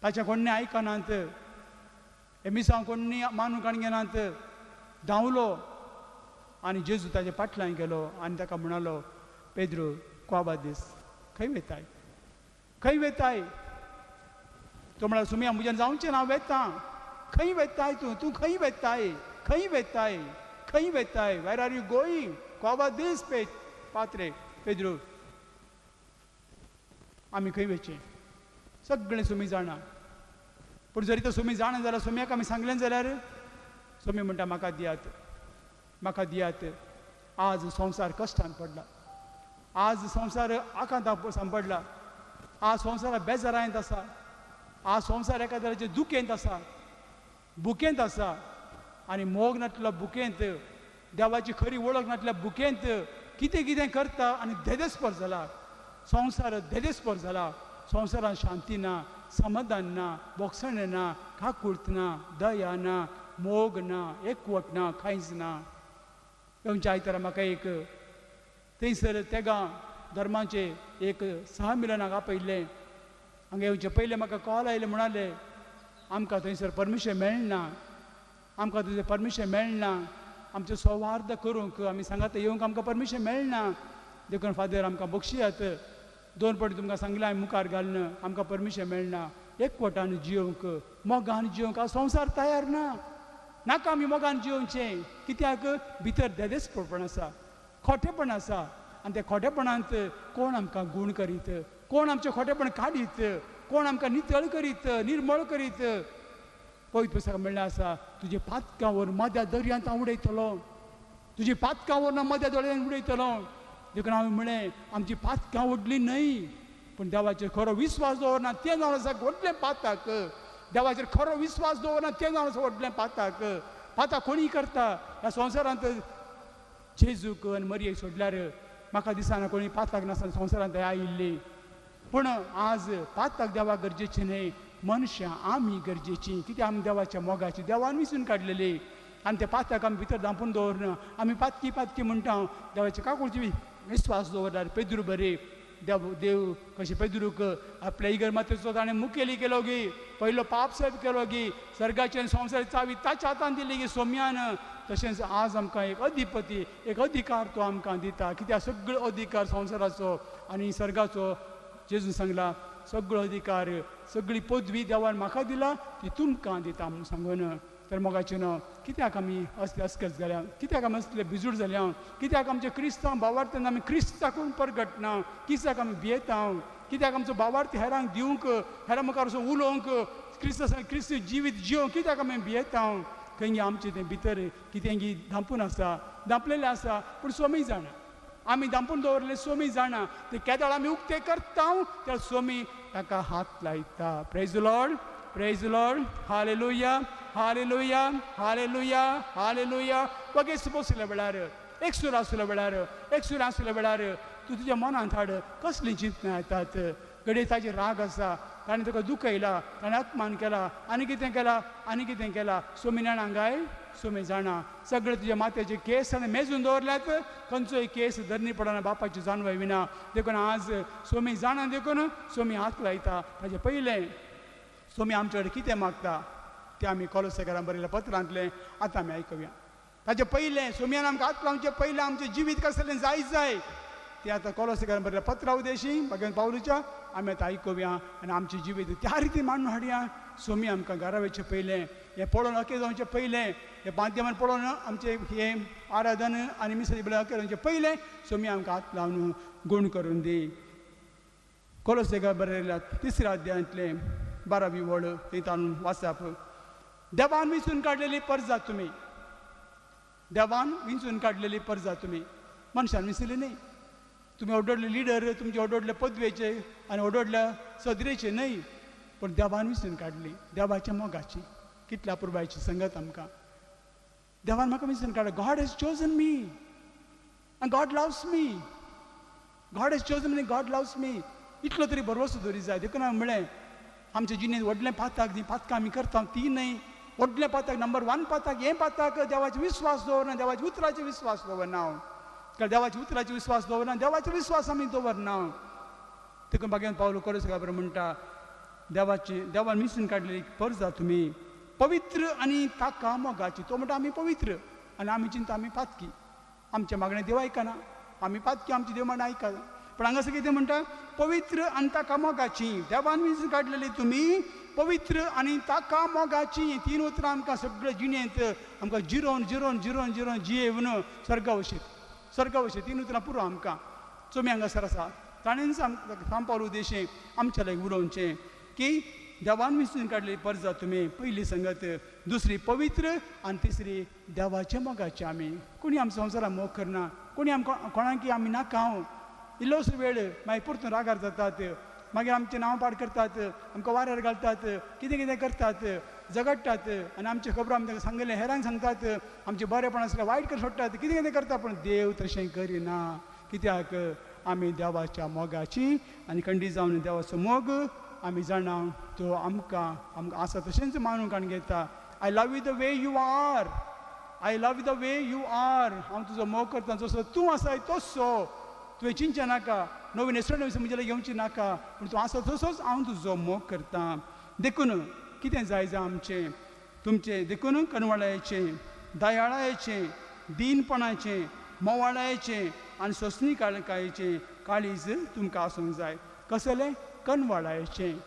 ताच्या कोण्णें आयकनात, हे मिसांव कोण्णी मानूंक घेनात, धांवलो आनी जेजू ताच्या पाटल्यान गेलो आनी ताका म्हणालो, पेद्रू क्वाबा दीस, खंय वेताय, खंय वेताय? तो म्हळ्यार, सुमया म्हज्यान जावचें ना, हांव वेतां. खंय वेताय तूं, तूं खंय वेताय, खंय वेताय, खंय वेताय? Where are you going? क्वाबा दीस पे पात्रे पेद्रू. आमी खंय वचचें सगळें सुमी जाणा. पूण जरी तो सुमी जाणा जाल्यार, सोम्याक आमी सांगलें जाल्यार सोमी म्हणटा, म्हाका दियात, म्हाका दियात. आज संवसार कश्टान पडला, आज संवसार आकांताक सांपडला, आज संवसार बेजारांत आसा, आज संवसार एका तरेचे दुखेंत आसा, बुकेंत आसा. आनी मोग नासल्या बुकेंत, देवाची खरी वळख नासल्या बुकेंत कितें कितें करता आनी धेदेस्पर जाला संवसार, धेदेस्पर जाला संवसारांत. शांती ना, समाधान ना, बोगसणें ना, काकूर्त ना, दया ना, मोग ना, एकवट ना, कांयच ना. येवच्या आयतारा म्हाका एक थंयसर तेगां धर्माचे एक सहमिलनाक आपयल्लें. हांगा येवचे पयलें म्हाका कॉल आयले, म्हणाले आमकां थंयसर परमिशन मेळना, आमकां थंयसर परमिशन मेळना आमचें सौहार्द करूंक, आमी सांगात येवंक आमकां परमिशन मेळना, देखून फादर आमकां बक्षियात. दोन फावटी तुमकां सांगलें हांवें मुखार घालून, आमकां परमिशन मेळना एकवटान जियोवंक, मोगान जियोवंक. आज संवसार तयार ना, नाका आमी मोगान जियोवचें. कित्याक? भितर देदेस्परपण आसा, खोटेपण आसा. आनी त्या खोटेपणांत कोण आमकां गूण करीत, कोण आमचें खोटेपण काडीत, कोण आमकां नितळ करीत, निर्मळ करीत? पवित्र पुस्तकां म्हणलें आसा, तुजे पातकां व्हरून मद्या दर्यांत हांव उडयतलो, तुजी पातकां व्हरून हांव मद्या दर्यांत उडयतलो. देखून हांवें म्हणलें, आमची पातकां व्हडली न्हय, पूण देवाचेर खरो विस्वास दवरना तें जावन आसा व्हडलें पातक. देवाचेर खरो विस्वास दवरना तें जावन आसा व्हडलें पातक. पातक कोणीय करता ह्या संवसारांत. जेजूक आनी मरयेक सोडल्यार म्हाका दिसना कोणी पातक नासतना संवसारांत आयिल्ली. पूण आज पातक देवाक गरजेचें न्हय, मनशां आमी गरजेचीं. कित्याक? आमी देवाच्या मोगाची देवान विंचून काडलेली आनी ते पातक आमी भितर धांपून दवरना. आमी पातकी पातकी म्हणटा. देवाचे काकुळची विस्वास दवरल्यार पेद्रू बरी देव देव कशें पेद्रूक आपल्या इगर मातेचो ताणें मुखेली केलो गी, पयलो पाप सायब केलो गी, सर्गाचे आनी संवसाराची चावी ताच्या हातान दिली गी सोम्यान, तशेंच आज आमकां एक अधिपती, एक अधिकार तो आमकां दिता. कित्याक? सगळो अधिकार संवसाराचो आनी सर्गाचो, जेजून सांगला, सगळो अधिकार, सगळी पदवी देवान म्हाका दिला, ती तुमकां दिता म्हणून सांगून. तर मोगाचें न्हू, कित्याक आमी असले अस्कस जाल्या? कित्याक आमी असले भिजूड जाल्या? कित्याक आमचे क्रिस्तांव भावार्थान आमी क्रिस्ताकून परगटना? कित्याक आमी भियेता? कित्याक आमचो भावार्थ हेरांक दिवंक, हेरां मुखार वचून उलोवंक, क्रिस्त क्रिस्त जिवीत जियोवंक कित्याक आमी भियेता? खंय आमचें तें भितर कितें गी धांपून आसा, धांपलेलें आसा. पूण सोमी जाणा, आमी धांपून दवरलें सोमी जाणा. ते केदळ आमी उक्ते करता त्या सोमी ताका हात लायता. Praise Lord, praise Lord, hallelujah, hallelujah, hallelujah, hallelujah. वगेच बसल्या वेळार, एक सूर आसल्या वेळार, एक सूर आसल्या वेळार तूं तुज्या मनांत हाड, कसलीं चिंतनां येतात? घडये ताजेर राग आसा, ताणें तुका दुखयला, ताणें अपमान केला, आनी कितें केला, आनी कितें केला. सोमी जाणा गाय, सोमी जाणा. सगळे तुज्या माथ्याचे केस ताणें मेजून दवरल्यात. खंयचोय केस धरणी पडना बापाची जाणवाय विना. देखून आज सोमी जाणा, देखून सोमी हात लायता. ताजे पयलें सोमी आमचे कडेन कितें मागता तें आमी कोलोसेकारान बरयल्या पत्रांतलें आतां आमी आयकुया. ताचे पयलें सोमयान आमकां हात लावचें पयलें आमचें जिवीत कसलें जाय जाय तें आतां कोलोसेकारान बरयल्या पत्रा उदेशी भगवान पावलूच्या आमी आतां आयकुया आनी आमचें जिवीत त्या रितीन मांडून हाडया. सोमी आमकां घरा वयचें पयलें हें पळोवन अखेर जावचें पयलें, हें माध्यमान पळोवन आमचें हें आराधन आनी मिसाची बेळ अखेर जावचें पयलें सोमी आमकां हात लावन गूण करून दी. कोलोसेकार बरयल्या तिसऱ्या अध्यायांतलें बारावी वळ थंय ताणून वाचप. देवान विंचून काडलेली परजा तुमी, देवान विंचून काडलेली परजा तुमी, मनशान विंचली न्ही. तुमी ओडोडले लिडर, तुमचे ओडोडले पदवेचे आनी ओडोडल्या सदरेचे न्हय, पूण देवान विंचून काडली देवाच्या मोगाची. कितल्या पुरबायची संगत आमकां. देवान म्हाका विंचून काडला. God has chosen me and God loves me. God has chosen me, God loves me. इतलो तरी भरवसो दवरी जाय. देखून हांवें म्हळें, आमच्या जिणेंत व्हडलें पाताक, ती पातकां आमी करता ती न्हय, व्हडलें पाताक, नंबर वन पाताक हें पाताक, देवाचो विस्वास दवरना, देवाच्या उतराचेर विस्वास दवरना हांव. कारण देवाच्या उतराचेर विस्वास दवरना, देवाचो विस्वास आमी दवरना. देखून बागेन पावलो कोरस बरें म्हणटा, देवाची, देवान विंचून काडलेली परजा तुमी, पवित्र आनी ताका मोगाची. तो म्हणटा आमी पवित्र आनी आमी चिंता आमी पातकी, आमच्या मागणें देव आयकना, आमी पातकी, आमची देव मागणें आयकना. पूण हांगासर कितें म्हणटा? पवित्र आनी ताका मोगाची. देवान विंचून काडलेली तुमी पवित्र आनी ताका मोगाची. तीन उतरां आमकां सगळे जिणेंत आमकां जिरोवन जिरोवन जिरोवन जिरोवन जियेवन स्वर्गा वशीत, स्वर्गा वशीत. तीन उतरां पुरो आमकां. चोमी हांगासर आसा, ताणेंच आमकां पावल उद्देशें आमच्या लागीं उलोवचें की देवान विंचून काडलेली परजा तुमी, पयली संगत, दुसरी पवित्र आनी तिसरी देवाच्या मोगाची. आमी कोणी आमच्या संवसाराक मोग करना, कोणी आमकां कोणाकी आमी नाका, हांव इल्लोसो वेळ, मागीर परतून रागार जातात, मागीर आमचें नांव पाड करतात, आमकां वाऱ्यार घालतात, कितें कितें करतात, झगडटात आनी आमच्यो खबरो आमी तांकां सांगलें हेरांक सांगतात, आमचें बरेंपण आसल्यार वायट करून सोडटात, कितें कितें करता. पूण देव तशें करिना. कित्याक? आमी देवाच्या मोगाची आनी खंडीत जावन देवाचो मोग आमी जाणा, तो आमकां आमकां आसा तशेंच मानूंक काडून घेता. I love you the way you are, I love you the way you are. हांव तुजो मोग करता जसो तूं आसाय तसो. तुवें चिंतचें नाका, नवी न्हेसवण म्हजे लागीं घेवची नाका, पूण तूं आसा तसोच हांव तुजो मोग करता. देखून कितें जाय जाय आमचें तुमचें? देखून कनवाळायेचें, दयाळायेचें, दीनपणाचें, मोवाळायेचें आनी सोंसणीकायेचें काळीज तुमकां आसूंक जाय. कसलें? कनवाळायेचें,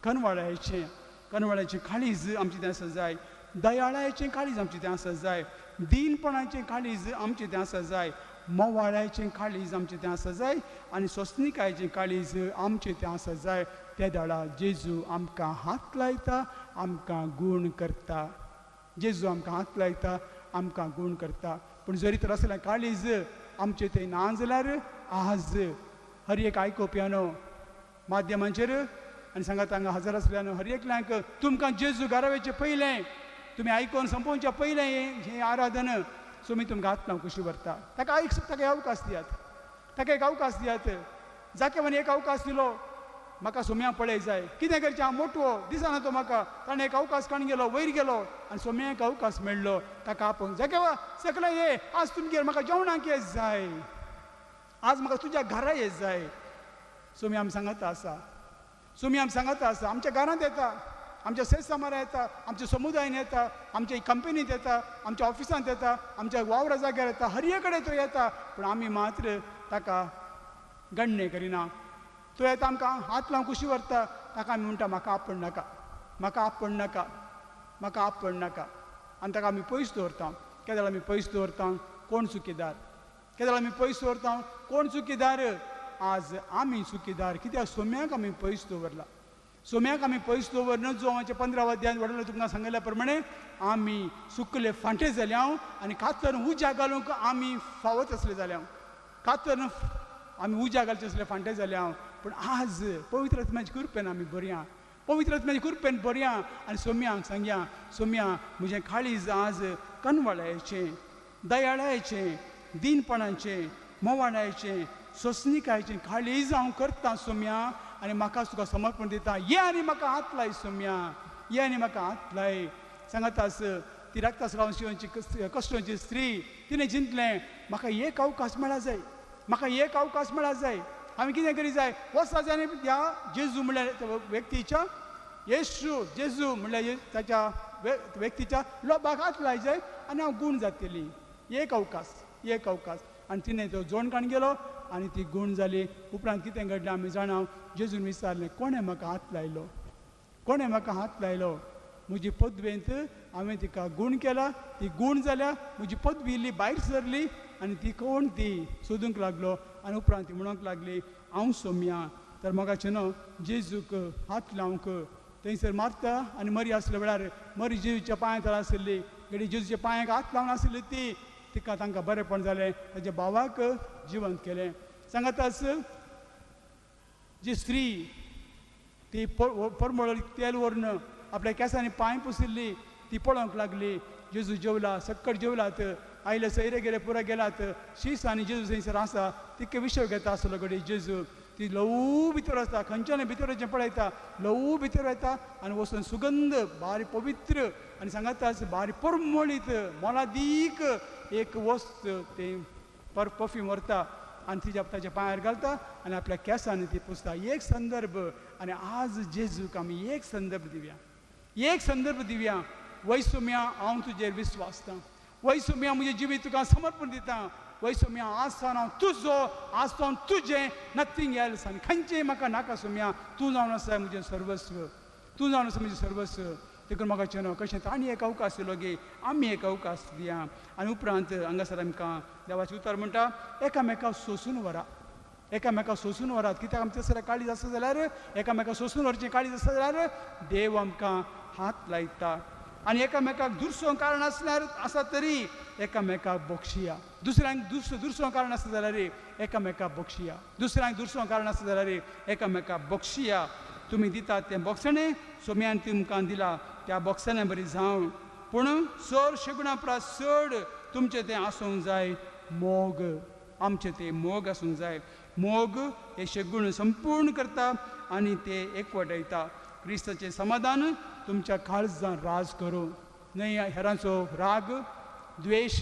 कनवाळायेचें, कनवाळायेचें काळीज आमचें तें आसा जाय, दयाळायेचें काळीज आमचें तें आसा जाय, दीनपणाचें काळीज आमचें तें आसा जाय, मोवाळायेचें काळीज आमचें तें आसा जाय आनी सोंसणीकायेचें काळीज आमचें तें आसा जाय. त्या दाडा जेजू आमकां हात लायता, आमकां गूण करता. जेजू आमकां हात लायता, आमकां गूण करता. पूण जरी तर असलें काळीज आमचें थंय ना जाल्यार आज हर एक आयकोवप्यानो माध्यमांचेर आनी सांगात हांगा हजर आसल्यान हर एकल्यांक, तुमकां जेजू घरावेचे पयलें, तुमी आयकोन संपोवच्या पयलें हें आराधन सोमी तुमकां हात लावन खुशी व्हरता. ताका एक, ताका अवकाश दियात, ताका एक अवकाश दियात. जाकेवान एक अवकाश दिलो, म्हाका सोम्या पळय जाय, कितें करचें, हांव मोटवो दिसना तो म्हाका. ताणें एक अवकाश काडून गेलो, वयर गेलो आनी सोम्या एक अवकाश मेळ्ळो ताका आपोवन, जाकेवा सकला ये, आज तुमगेर म्हाका जेवणाक येत जाय, आज म्हाका तुज्या घरा येत जाय. सोमी आमी सांगता आसा, सोमी आमी सांगता आसा, आमच्या घरांत येता, आमच्या सेज सामारा येता, आमच्या समुदायान येता, आमच्या कंपनीत येता, आमच्या ऑफिसांत येता, आमच्या वावरा जाग्यार येता, हर कडेन तो येता. पूण आमी मात्र ताका गण्य करिना. तो येता, आमकां हात लावन खुशी व्हरता, ताका आमी म्हणटा म्हाका आपण नाका, म्हाका आपण नाका, म्हाका आपण नाका. आनी ताका आमी पयस दवरता. केदळ आमी पयस दवरता? कोण चुकीदार? केदळ आमी पयस दवरता? कोण चुकीदार? आज आमी चुकीदार. कित्याक? सोम्याक आमी पयस दवरला. सोम्याक आमी पयस दवरन जुवांच्या 15 अध्यायान वडलो तुमकां सांगिल्ल्या प्रमाणे आमी सुकले फांटे जाले हांव आनी कातर उज्या घालूंक आमी फावत आसले जाले हांव, कातर आमी उज्या घालचे आसले फांटे जाले हांव. पूण आज पवित्र आत्म्याची कृपेन आमी बरया, पवित्र आत्म्याची कृपेन बरया आनी सोम्यांक सांगया, सोम्या म्हजें काळीज आज कनवळायचें, दयाळायचें, दीनपणाचें, मोवाळायचें, सोंसणीकायचें काळीज हांव करता सोम्या आनी म्हाका तुका समर्पण दिता. ये आनी म्हाका हात लाय सोम्या, ये आनी म्हाका हात लाय. सांगतास ती रक्तस्रावांची कश्टांची स्त्री, तिणें चिंतलें म्हाका एक अवकाश मेळा जाय, म्हाका एक अवकाश मेळा जाय. हांवें कितें करी जाय? वचपा जाय आनी ह्या जेजू म्हणल्यार व्यक्तीच्या, येशू जेजू म्हणल्यार ताच्या व्यक्तीच्या लोबाक हात लाय जाय आनी हांव गूण जातली. एक अवकाश, एक अवकाश. आनी तिणें तो जोण काडून गेलो आनी ती गूण जाली. उपरांत कितें घडलें आमी जाणा. जेजून विचारलें, कोणें म्हाका हात लायलो, कोणें म्हाका हात लायलो? म्हजी पदवेंत हांवें तिका गूण केला, ती गूण जाल्या, म्हजी पदवी इल्ली भायर सरली आनी ती कोण ती सोदूंक लागलो. आनी उपरांत ती म्हणूंक लागली, हांव सोम्या. तर मोगाचें न्हू, जेजूक हात लावंक थंयसर मार्ता आनी मरी आसल्या वेळार मरी जेजूच्या पांया तळा आशिल्ली. घडी जेजूच्या पांयाक हात लावन आशिल्ली ती तिका तांकां बरेंपण जालें, ताच्या भावाक जिवंत केलें. सांगाताच जी स्त्री ती परमळ तेल व्हरून आपल्या केंसांनी पांय पुसिल्ली ती पळोवंक लागली. जेजू जेवला, सक्कड जेवलात, आयले सैरे गेले पुरा गेलात, शीस आनी जेजू थंयसर आसा, तिका विशय घेता आसलो घडी जेजू. ती ल्हवू भितर वता, खंयच्यान भितर वचचें पळयता, ल्हवू भितर वता आनी वचून सुगंध बारी पवित्र आनी सांगाताच बारी परमळीत मोलादीक एक वस्त ते परफ्यूम व्हरता आनी तिच्या ताच्या पांयार घालता आनी आपल्या केंसांनी ती पुसता. एक संदर्भ. आनी आज जेजूक आमी एक संदर्भ दिवया, एक संदर्भ दिवया. वैसुम्या हांव तुजेर विस्वासता, वैसुम्या म्हजें जिवीत तुका समर्पण दिता, वैसुम्या आज सावन हांव तुजो, आज सावन तुजें, नथींग एल्स आनी खंयचें म्हाका नाका सोम्या, तूं जावन आसा म्हजें सर्वस्व, तूं जावन आसा म्हजें सर्वस्व. देखून म्हाका चेनो कशें तांणी एक अवकाश दिलो गे, आमी एक अवकाश दिया. आनी उपरांत हांगासर आमकां देवाचें उतर म्हणटा, एकामेका सोंसून व्हरा, एकामेका सोंसून व्हरात. कित्याक आमचें सगळें काळीज आसा जाल्यार, एकामेका सोंसून व्हरचें काळीज आसा जाल्यार देव आमकां हात लायता. आनी एकामेकाक दुसरो कारण आसल्यार आसा तरी एकामेकाक बक्षिया, दुसऱ्यांक दुसरो कारण आसता जाल्यार एकामेकाक बक्षिया, दुसऱ्यांक दुसरो कारण आसता जाल्यार एकामेकाक बक्षिया. तुमी दितात तें बक्षणें सोम्यान तुमकां दिला त्या बक्षण्या बरी जावं, पूण चड शेगुणा परस चड तुमचें तें आसूंक जाय मोग, आमचें तें मोग आसूंक जाय. मोग हे शेगुण संपूर्ण करता आनी ते एकवटायता. क्रिस्ताचें समाधान तुमच्या काळजान राज करूं, न्हय हेरांचो राग, द्वेश,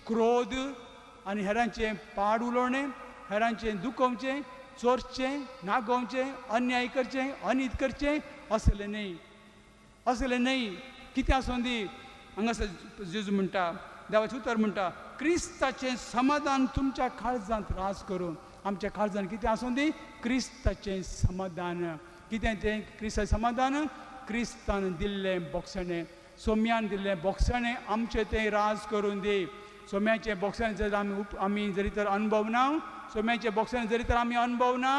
क्रोध आनी हेरांचें पाड उलोवणें, हेरांचें दुखोवचें, चोरचें, नागोवचें, अन्याय करचें, अनीत करचें असलें न्हय, असलें न्हय. कितें आसूं दी, हांगासर जेजू म्हणटा, देवाचें उतर म्हणटा, क्रिस्ताचें समाधान तुमच्या काळजांत राज करूं. आमच्या काळजांत कितें आसूं दी, क्रिस्ताचें समाधान. कितें तें क्रिस्ताचें समाधान? क्रिस्तान दिल्लें बोगसणें, सोम्यान दिल्लें बोगसणें आमचें तें राज करून दी. सोम्याचें बोगसणें जर आमी जरी तर अणभव ना, सोम्याचें बोगसणें जरी तर आमी अणभव ना,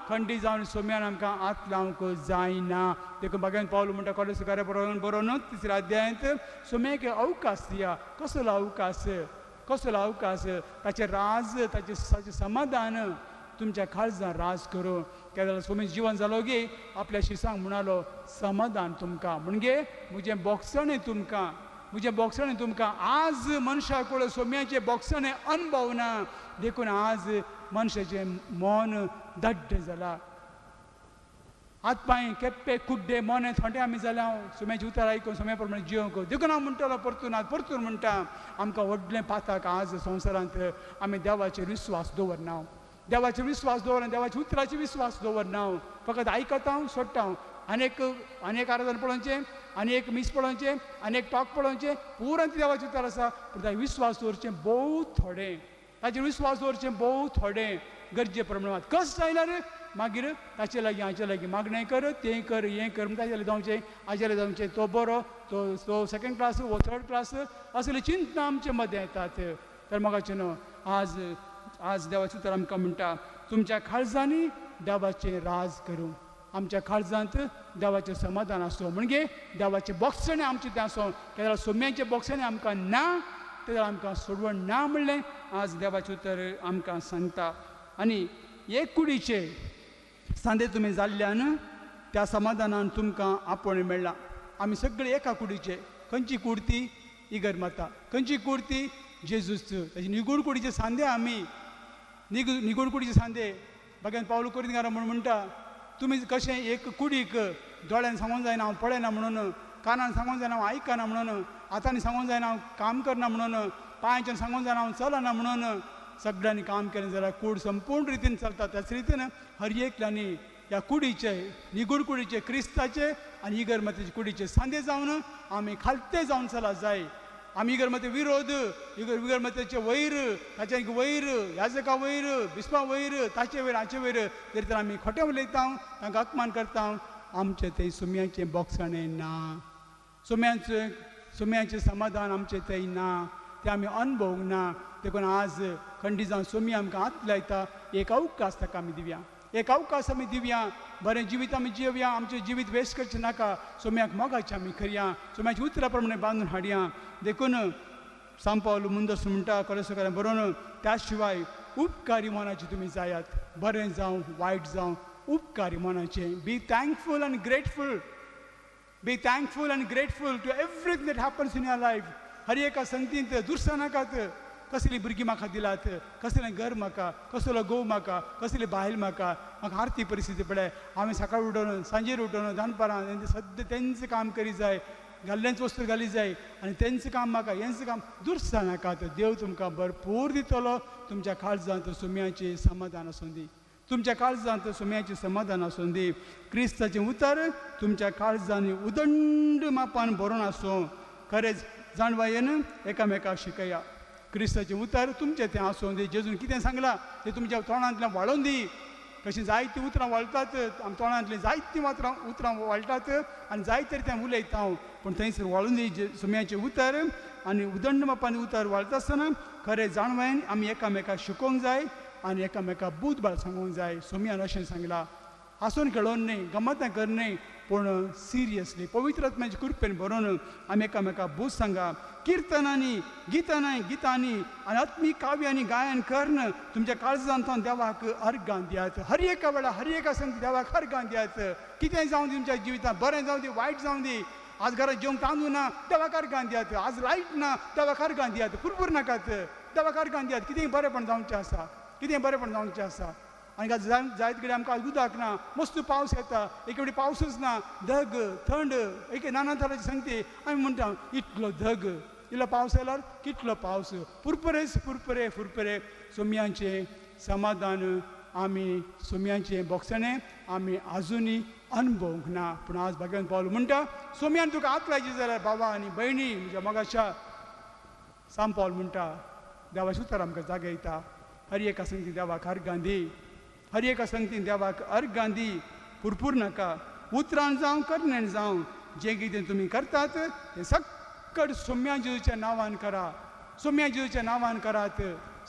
खंडी जावन सोम्यान आमकां हात लावंक जायना. देखून बागेन पावल म्हणटा कॉलेज कार्य बरोवन तिसऱ्या अध्यायांत, सोम्याक अवकाश दिया. कसलो अवकाश, कसलो अवकाश? ताचें राज, ताचें समाधान तुमच्या काळजान राज करूं. केन्ना सोमी जिवन जालो गे आपल्या शिसांक म्हणालो, समाधान तुमकां, म्हणजे म्हजें बोगसणें तुमकां, म्हजें बोगसणें तुमकां. आज मनशाक कडेन सोम्याचें बोगसणें अणभव ना, देखून आज मनशाचें मन दड्ड जालां. हात पांय केप्पे कुड्डे मोने थोंडे आमी जाल्या हांव सोम्याचें उतर आयकून सोम्या प्रमाणे जिवंक. देखून हांव म्हणटलो परतून, आज परतून म्हणटा, आमकां व्हडलें पाताक आज संवसारांत आमी देवाचेर विस्वास दवरना, देवाचेर विस्वास दवरना, देवाच्या उतराचेर विस्वास दवरना, फकत आयकता हांव, सोडटा हांव. आनी एक आराधन पळोवचें, आनी एक मीस पळोवचें, आनी एक टॉक पळोवचें, पुराय देवाचें उतर आसा, पूण ताचेर विस्वास दवरचें भोव थोडें, ताचेर विस्वास दवरचें भोव थोडें, गरजे प्रमाण. कश्ट आयल्यार मागीर ताचे लागीं हाचे लागीं मागणें कर, तें कर, हें कर, ताचे लागीं जावचें, हाचे लागीं जावचें, तो बरो, तो सेकेंड क्लास वो थर्ड क्लास, असले चिंतना आमचे मदें येतात. तर म्हाका न्हू आज आज देवाचें उतर आमकां म्हणटा, तुमच्या काळजांनी देवाचें राज करूं. आमच्या काळजांत देवाचें समाधान आसूं, म्हणजे देवाचें बोगसणें आमचें तें आसूं. केन्ना सोम्याचें बोगसणें आमकां ना, तेन्ना आमकां सोडवण ना म्हणलें आज देवाचें उतर आमकां सांगता. आनी एक कुडीचे सांदे तुमी जाल्ल्यान त्या समाधानान तुमकां आपोवणें मेळ्ळां. आमी सगळे एका कुडीचे. खंयची कूड ती? इगर माता. खंयची कूड ती? जेजूच. ताची निगूड कुडीचे सांदे आमी, निगूड कुडीचे सांदे. बागेन पावल कोरिंतकारां म्हूण म्हणटा, तुमी कशें एक कुडीक दोळ्यान सांगूंक जायना हांव पळयना म्हणून, कानान सांगूंक जायना हांव आयकना म्हणून, हातांनी सांगूंक जायना हांव काम करना म्हणून, पांयाच्यान सांगूंक जायना हांव चलना म्हणून, सगळ्यांनी काम केलें जाल्यार कूड संपूर्ण रितीन चलता. त्याच रितीन हर एकल्यांनी ह्या कुडीचे, निगूड कुडीचे, क्रिस्ताचे आनी इगर मातेचे कुडीचे सांदे जावन आमी खालते जावन चला जाय. आमी इगर माते विरोध, इगर मातेचे वैर, ताचे वैर, याजका वैर, बिस्पा वैर, ताचे वैर, हाचे वैर, जरी तर आमी खोटें उलयता, तांकां अपमान करता, आमचें तें सुम्याचें बोगसणें ना, सुम्याचें समाधान आमचें थंय ना, तें आमी अणभवूंक ना. देखून आज खंडी जावन सुमी आमकां हात लायता, एक अवकाश ताका आमी दिवया, एक अवकाश आमी दिवया. बरें जिवीत आमी जियोया, आमचें जिवीत वेस्ट करचें नाका. सोम्याक मोगाचें आमी करया, सोम्याच्या उतरा प्रमाणे बांदून हाडया. देखून सांपावलो मुंदस म्हणटा कोलेसोकारां बरोवन, त्या शिवाय उपकारी मनाचे तुमी जायात. बरें जावं वायट जावं, उपकारी मनाचें. Be thankful and grateful. Be thankful and grateful to everything that happens in your life. हर एका संगतींत दुरसां नाकात. कसली भुरगीं म्हाका दिलात, कसलें घर म्हाका, कसलो घोव म्हाका, कसली बायल म्हाका, म्हाका आर्थीक परिस्थिती पळय, हांवें सकाळ उठोवन सांजेर उठोवन दनपारां सद्दां तेंच काम करी जाय, घाल्लेंच वस्तू घाली जाय आनी तेंच काम म्हाका, हेंच काम. दुरसां नाकात. देव तुमकां भरपूर दितलो. तुमच्या काळजांत सुम्याचें समाधान आसूं दी. तुमच्या काळजांत सुम्याचें समाधान आसूं दी. क्रिस्ताचें उतर तुमच्या काळजांनी उदंड मापान भरून आसूं. खरेंच जाणवायेन एकामेकाक शिकया. क्रिस्ताचें उतर तुमचें तें आसूं दी. जेजून कितें सांगलां तें तुमच्या तोंडांतल्यान वाळोवन दी. कशीं जायतीं उतरां वळटात आम तोंडांतलीं, जायतीं उतरां वळटात आनी जायते तें उलयता हांव, पूण थंयसर वाळून दी सुम्याचें उतर. आनी उदंड मापान उतर वाळटा आसतना खरें जाणवायेन आमी एकामेकाक शिकोवंक जाय आनी एकामेकाक बूद बाळ सांगूंक जाय. सोम्यान अशें सांगलां, हांसून खेळोन न्हय, गमतां कर न्हय, पूण सिरियसली पवित्र आत्म्याचे कृपेन बरोवन आमी एकामेकाक बूद सांगा. किर्तनांनी, गितांनी गितांनी आनी आत्मीक काव्यांनी गायन करून तुमच्या काळजांतल्यान देवाक अर्गां दियात. हर एका वेळार, हर एका संग देवाक अर्गां दियात. कितेंय जावं दी तुमच्या जिवितांत, बरें जावं दी, वायट जावं दी, आज घरांत जेवंक तांदूळ ना, देवाक अर्गां दियात. आज लायट ना, देवाक अर्गां दियात. पुरपूर नाकात, देवाक अर्गां दियात. कितेंय बरेंपण जावचें आसा, कितें बरेंपण जावचें आसा. आनी आज जायत कडेन आमकां आज उदक ना, मस्त पावस येता, एक फावटी पावसूच ना, धग थंड, एक नाना तरांची संगती. आमी म्हणटा इतलो धग, इल्लो पावस आयल्यार कितलो पावस. पुरपुरेच पुरपुरे फुरपुरे. सोम्यांचें समाधान आमी, सोम्यांचें बोगसणें आमी आजुनूय अणभवूंक ना. पूण आज भाग्यान पावलो म्हणटा, सोम्यान तुका हात लायचे जाल्यार बाबा आनी भयणी म्हज्या मोगाच्या, सांपावल म्हणटा, देवाचें उतर आमकां जागयता. हर एका संगती देवाक अर्गां दी. हर एका संगतीन देवाक अर्गां दी. पुरपूर नाका. उतरान जावं करणेन जावं, जें कितें तुमी करतात तें सक्कड सोम्या जेजूच्या नांवान करा. सोम्या जेजूच्या नांवान करात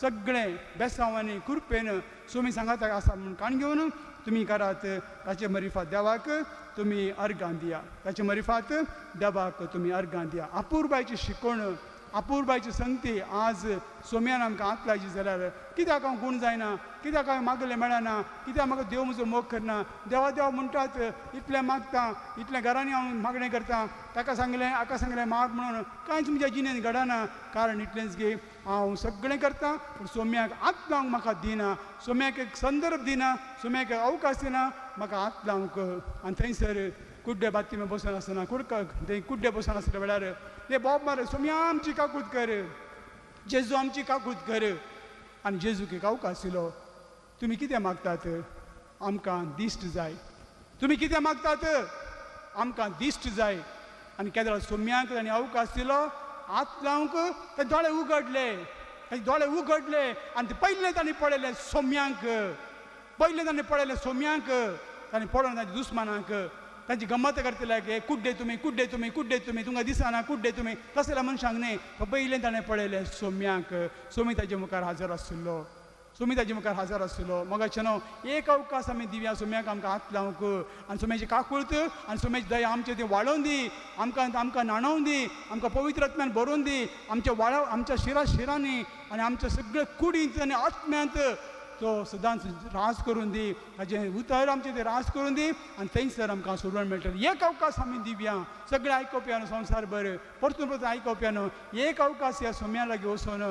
सगळें. बेसांव आनी कृपेन सोमी सांगाताक आसा म्हूण काण घेवन तुमी करात. ताचे मरिफात देवाक तुमी अर्गां दिया. ताचे मरिफात देवाक तुमी अर्गां दिया. अपुरबायची शिकवण, अपुरबायची संगती आज सोम्यान आमकां हात लायची जाल्यार, कित्याक हांव गूण जायना, कित्याक हांवें मागलें मेळना, कित्याक म्हाका देव म्हजो मोग करना, देवा देवा म्हणटात, इतलें मागता, इतलें घरांनी हांव मागणें करता, ताका सांगलें, हाका सांगलें माग म्हणून, कांयच म्हज्या जिणेंत घडना. कारण इतलेंच की हांव सगळें करता पूण सोम्याक हात लावंक म्हाका दिना, सोम्याक एक संदर्भ दिना, सोम्याक एक अवकाश दिना म्हाका हात लावंक. आनी थंयसर कुड्डे बातीमे बसून आसतना, कुडका थंय कुड्डे बसून आसल्या वेळार ते बोब मार, सोम्या आमची काकूत कर, जेजू आमची काकूत कर. आनी जेजूक एक अवकाश दिलो. तुमी कितें मागतात? आमकां दिश्ट जाय. तुमी कितें मागतात? आमकां दिश्ट जाय. आनी केदो सोम्याक ताणें अवकाश दिलो हात लावंक, ते दोळे उगडले. ताचे दोळे उगडले आनी ते पयलें ताणें पळयलें सोम्यांक. पयलें ताणें पळयलें सोम्यांक. ताणें पळोवन तांच्या दुस्मानाक तांची गमत करतले की कुड्डे तुमी, कुड्डे तुमी, कुड्डे तुमी, तुमकां दिसना, कुड्डे तुमी, तसल्या मनशांक न्हय. पयलें ताणें पळयलें सोम्यांक. सोमी ताजे मुखार हाजर आशिल्लो. सोमी ताजे मुखार हाजर आशिल्लो. मोगाचें न्हू, एक अवकाश आमी दिवया सोम्याक आमकां हात लावंक. आनी सोम्याची काकूळत आनी सोम्याची दया आमचे ती वाडोवन दी. आमकां आमकां न्हाणोवन दी, आमकां पवित्र आत्म्यान भरोवन दी. आमच्या वाळा, आमच्या शिरा शिरांनी आनी आमच्या सगळे कुडींत आनी आत्म्यांत तो सदांच राज करून दी. ताजें उतर आमचें तें राज करून दी आनी थंयसर आमकां सोडवण मेळटलें. एक अवकाश आमी दिवया सगळें आयकोवप्यान, संवसार भर परतून परतून आयकोवप्यान, एक अवकाश ह्या सोम्या लागीं वचून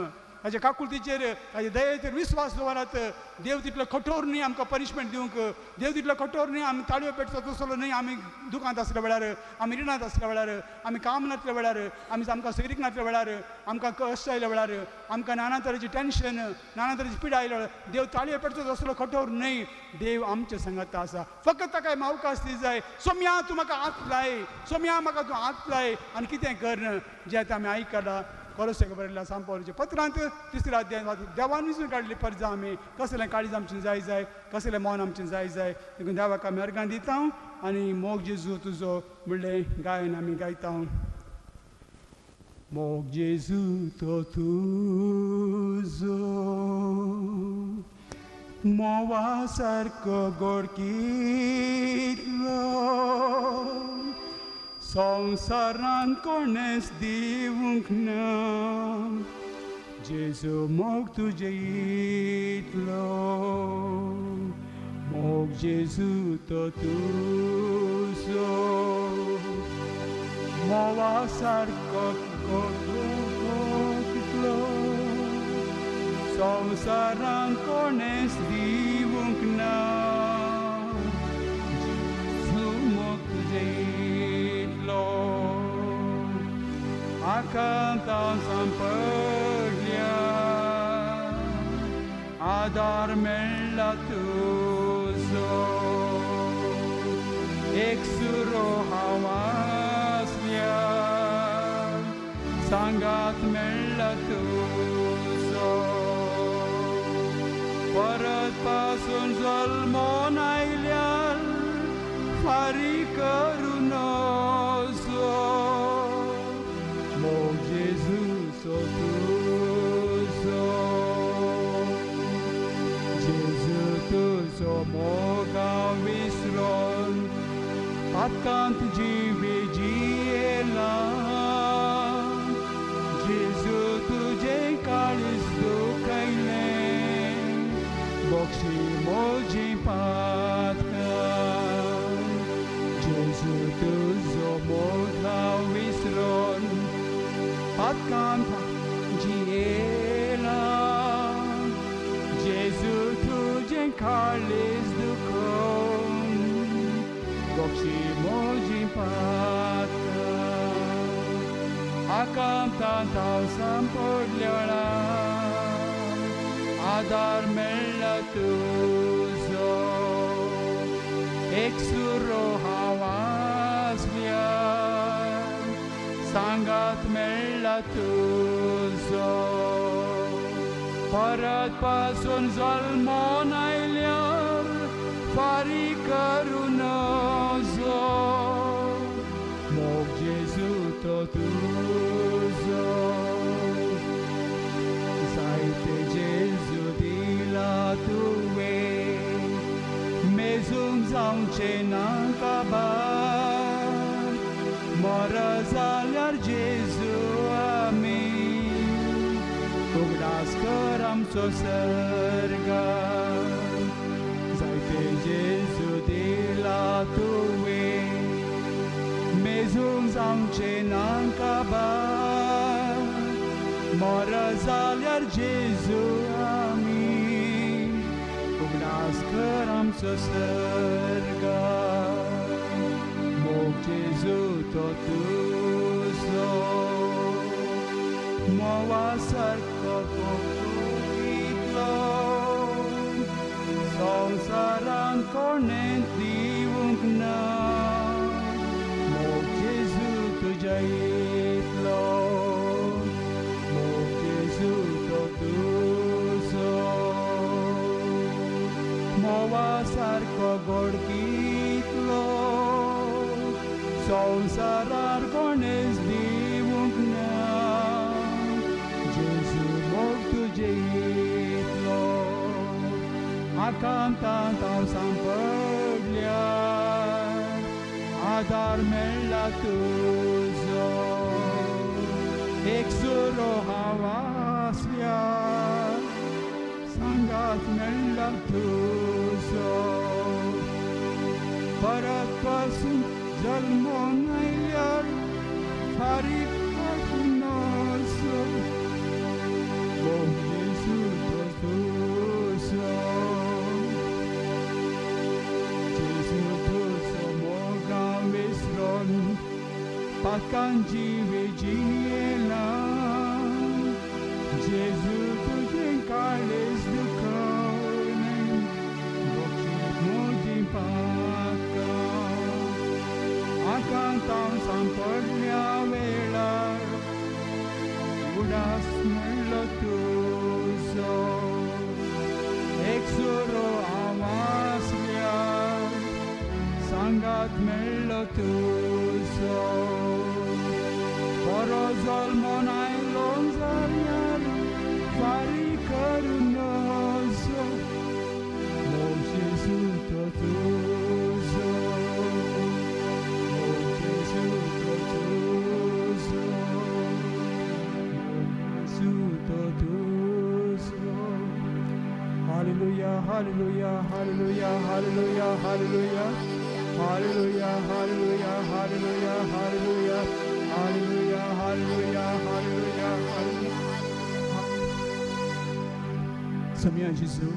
ताच्या काकुळतीचेर, ताच्या दयेचेर विस्वास दवरात. देव तितलो कठोर न्हय आमकां पनिशमेंट दिवंक. देव तितलो कठोर न्हय आमी ताळयो पेटचो तसलो न्हय. आमी दुकांत आसल्या वेळार, आमी रिणांत आसल्या वेळार, आमी काम नासल्या वेळार, आमी आमकां सोयरीक नासल्या वेळार, आमकां कश्ट आयल्या वेळार, आमकां नाना तरेची टेंशन, नाना तरेची पिडा आयल्या वेळार देव ताळयो पेटचो तसलो कठोर न्हय. देव आमचे सांगाता आसा. फकत ताका अवकाश दी जाय. सोम्या तूं म्हाका हात लाय, सोम्या म्हाका तूं हात लाय आनी कितें कर. जें आतां आमी आयकलां कोलोसेक बरयल्ल्या सांपावलीच्या पत्रांत तिसऱ्या अध्याय, देवान विचून काडली परजा आमी. कसलें काळीज आमचें जाय जाय, कसलें मन आमचें जाय जाय. देखून देवाक आमी अर्गां दिता आनी मोग जेजू तुजो म्हणलें गायन आमी गायता. मोग जेजू तो तुजो मोवा सारको गोड कितलो संवसारान कोणेच दिवंक ना जेजू मोग तुजे इतलो मोग जेजू तो तुजो मोवा सारको गोड कितलो संवसारान कोणेच दिवंक ना जेजू मोग तुजे इतलो आकांतां सांपडल्या आदार मेळ्ळा तुजो एक सुरो हांव आसल्या सांगात मेळ्ळा तुजो परत पासून जल्मोन आयल्यार फारीक करूं नजो मोग जेजूचो तुजो जेजू तुजो मोग हांव विसरोन पातकांत जिवी जियेला जेजू तुजें काळीज दुखयलें बक्षी म्हजी पातकां जेजू तुजो मोग हांव विसरोन पातकांत जियेला जेजू तुजें काळीज दुखोवन बक्षी म्हजी पातकां आकांतांत हांव सांपडल्या आदार मेळ्ळा तुजो एक सुरो हांव आसल्या सांगात मेळ्ळा तुजो परत पासून जल्मोन आयल्यार फारीक करूं नजो मोग जेजू तो तुजो जायते जेजू दिला तुवें मेजूंक जावचें ना काबार मर जाल्यार जेजू आमी उगडास कर आमचो सर्गार जायते जेजू दिला तुवें मेजूंक जावचें ना काबार मर जाल्यार जेजू आमी उगडास कर आमचो सर्गार मोग जेजू तो तुजो मोवा सारको इतलो संवसारान कोणें दिवंक ना मोग जेजू तुज्या इतलो मोग जेजू तो तुजो मोवा सारको गोड कितलो संवसारार कोणेच दिवंक ना जेजू मोग तुजे इतलो आकांतांत हांव सांपडल्या आदार मेळ्ळा तुजो एक सुरो हांव आसल्या सांगात मेळ्ळा तुजो परत पासून जल्मोन आयल्यार फारीक करूं नजो मोग जेजू तो तुजो जेजू तुजो मोग हांव विसरोन पातकान जिवी जियेला जेजू तुजें काळीज दुखयलें बक्षी म्हजी पातकां आकांतां सांपडल्या वेळार उडास मेळ्ळो तुजो एक सुरो हांव आसल्यार सांगात मेळ्ळो तुजो बरो जल्मोन आयलो जाल्यार फारीक करूं नजो Hallelujah, hallelujah, hallelujah, hallelujah, hallelujah, hallelujah, hallelujah, hallelujah, hallelujah, hallelujah, hallelujah, hallelujah. समिया जेजू,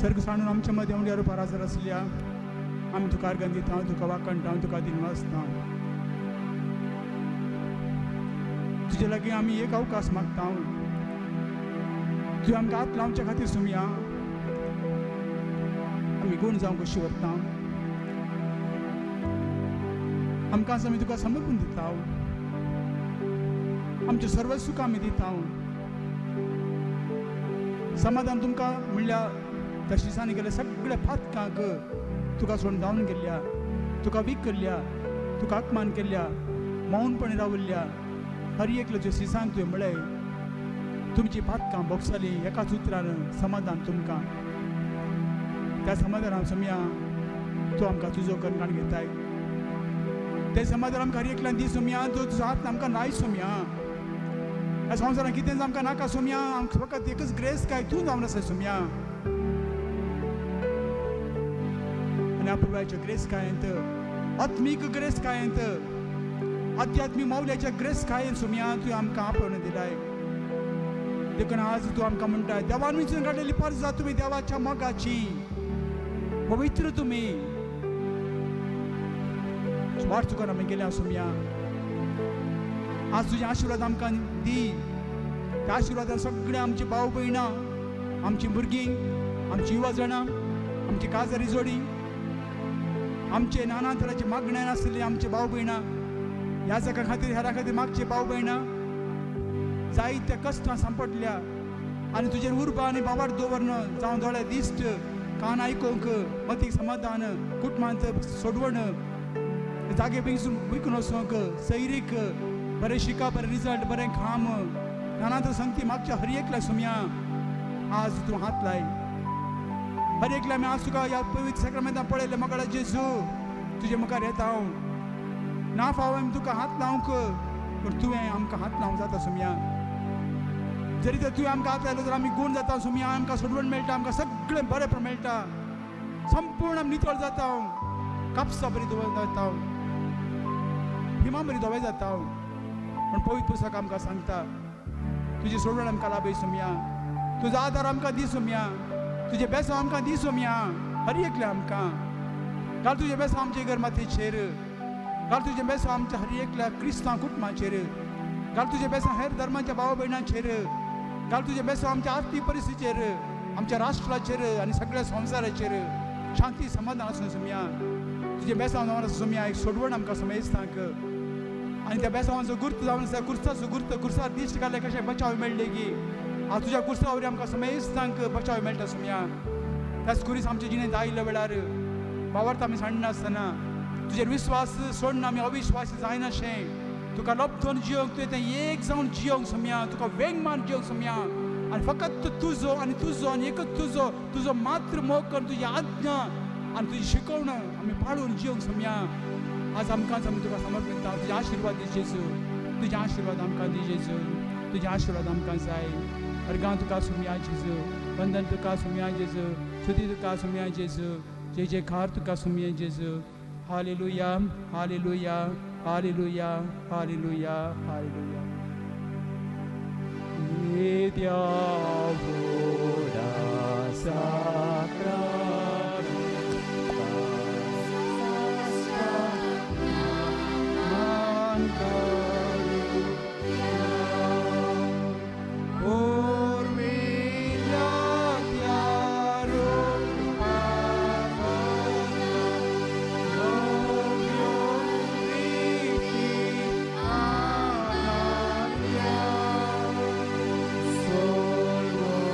सर्ग सांडून आमच्या मदें उंड्या रुपार हजर आसल्या, आमी तुका अर्गां दिता, तुका वाखणटा, तुका दिनवासता. तुजे लागीं आमी एक अवकाश मागता, तुवें आमकां हात लावच्या खातीर सुमया आमी गुण जावंक कशी व्हरता. आमकां आमी तुका समर्पण दिता, आमचें सर्व सुख आमी दिता. समाधान तुमकां म्हणल्यार त्या शिसांनी गेले सगळे पातकांक तुका सोडून धांवन गेल्ल्या, तुका वीक केल्ल्या, तुका अपमान केल्ल्या, मौनपणे रावल्ल्या हर एकल्याच्या शिसांक तुवें म्हळें, तुमची पातकां बोगसाली एकाच उतरान समाधान तुमकां. त्या समाधानान सोमया तूं आमकां तुजो कणकाण घेताय. ते समाधान आमकां हर एकल्यान दी सोमया, तो तुजो हात आमकां लाय सोमया. ह्या संवसारांत कितेंच आमकां नाका सोमया, आमकां फकत एकच ग्रेस काय तूं जावन आसा सोमया. आनी अपुरबायच्यो ग्रेस कायंत, आत्मीक ग्रेस कायंत, आध्यात्मीक मौल्याच्या ग्रेस कायन सोमया तुवें आमकां आपोवन दिलाय. देखून आज तूं आमकां म्हणटाय, देवान विंचून काडलेली परजा तुमी देवाच्या मोगाची पवित्र तुमी. वाट चुकून आमी गेल्या सोमया, आज तुजे आशिर्वाद आमकां दी. त्या आशिर्वादान सगळे आमची भाव भयणां, आमची भुरगीं, आमची युवा जाणां, आमची काजारी जोडी, आमचे नाना तरांचे मागण्या आसलेली आमचे भाव भयणां, ह्या जगा खातीर हेरा खातीर मागचे भाव भयणां जायत्या कश्टां सांपडल्या आनी तुजेर उर्बा आनी बावार दवरन जावं दोळे दिश्ट, कान आयकूंक, मतीक समाधान, कुटुंबांत सोडवण, जागे विकून वचोंक, सैरीक बरें शिका, बरें रिजल्ट, बरें काम, नाना तर संगती मागच्या हर एकल्या सुमया आज तूं हात लाय. हर एकल्या आमी आज तुका ह्या पवित्र साक्रामेंतान पळयलें. मोगाळा जेजू, तुजे मुखार येता हांव, ना फाव आमी तुका हात लावंक, पूण तुवें आमकां हात लावंक जाता सुमया. जरी तर तुवें आमकां हात लायलो तर आमी गूण जाता सुमया, आमकां सोडवण मेळटा, आमकां सगळें बरें मेळटा, संपूर्ण आमी नितळ जाता, कापसा बरी धुवन जाता, हिमा बरी धवे जाता. पूण पवित्र पुस्तक आमकां सांगता, तुजी सोडवण आमकां लाभय सुमया, तुजो आदार आमकां दी सुमया, तुजें बेसांव आमकां दी सुमया. हर एकल्या आमकां घाल तुजें बेसांव आमचे घर मातयेचेर, घाल तुजें बेसांव आमच्या हर एकल्या क्रिस्तांव कुटुंबाचेर, घाल तुजें बेसांव हेर धर्माच्या भाव भयणांचेर, घाल तुजें बेसांव आमच्या आर्थीक परिस्थितीचेर, आमच्या राष्ट्राचेर आनी सगळ्या संवसाराचेर शांती समाधान आसूं सुमया. तुजें बेसांव जावन आसा सुमया, एक सोडवण आमकां समेस्तांक. आनी त्या बेसांवाचो गुर्त जावन आसा कुर्साचो गुर्त, कुर्सार दिश्ट घातले कशें बचाव मेळ्ळें की आज तुज्या कुर्सा वरवीं आमकां समेस्तांक बचाव मेळटा सुमया. त्याच कुरीस आमचे जिणेंत आयिल्ल्या वेळार बावार्थ आमी सांडनासतना, तुजेर विस्वास सोडना आमी अविश्वासी जायनाशें, तुका लब्धोन जियोंक, तुवें तें एक जावन जियोंक सुमया, तुका वेंग मान जियोंक सुमया. आनी फकत तुजो आनी तुजो आनी एकच तुजो, तुजो मात्र मोग करून तुजी आज्ञा आनी तुजी शिकवण आमी पाळून जियोंक सुमया. आज आमकांच आमी तुका समर्पिता. तुजे आशिर्वाद दी जेजू, तुजे आशिर्वाद आमकां दी जेजू, तुजे आशिर्वाद आमकां जाय. अर्गां तुका सुमया जेजू, वंदन तुका सुमया जेजू, स्तुती तुका सुमया जेजू, जय जयकार तुका सुमया जेजू. Hallelujah, hallelujah, hallelujah, hallelujah, hallelujah. येद्या व्हडा साक्रामेंताक करुया, पुर्विल्ल्या त्या रुपाक नव्यो रिती आणाया, सोडवणेच्या.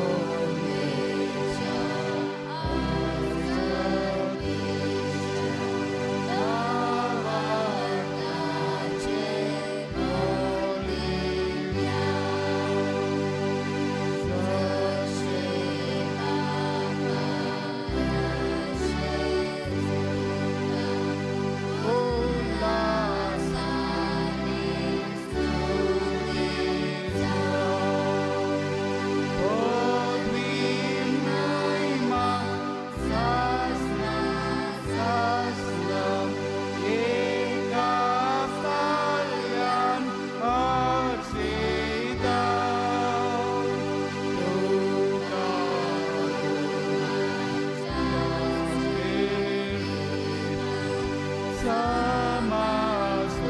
समासमी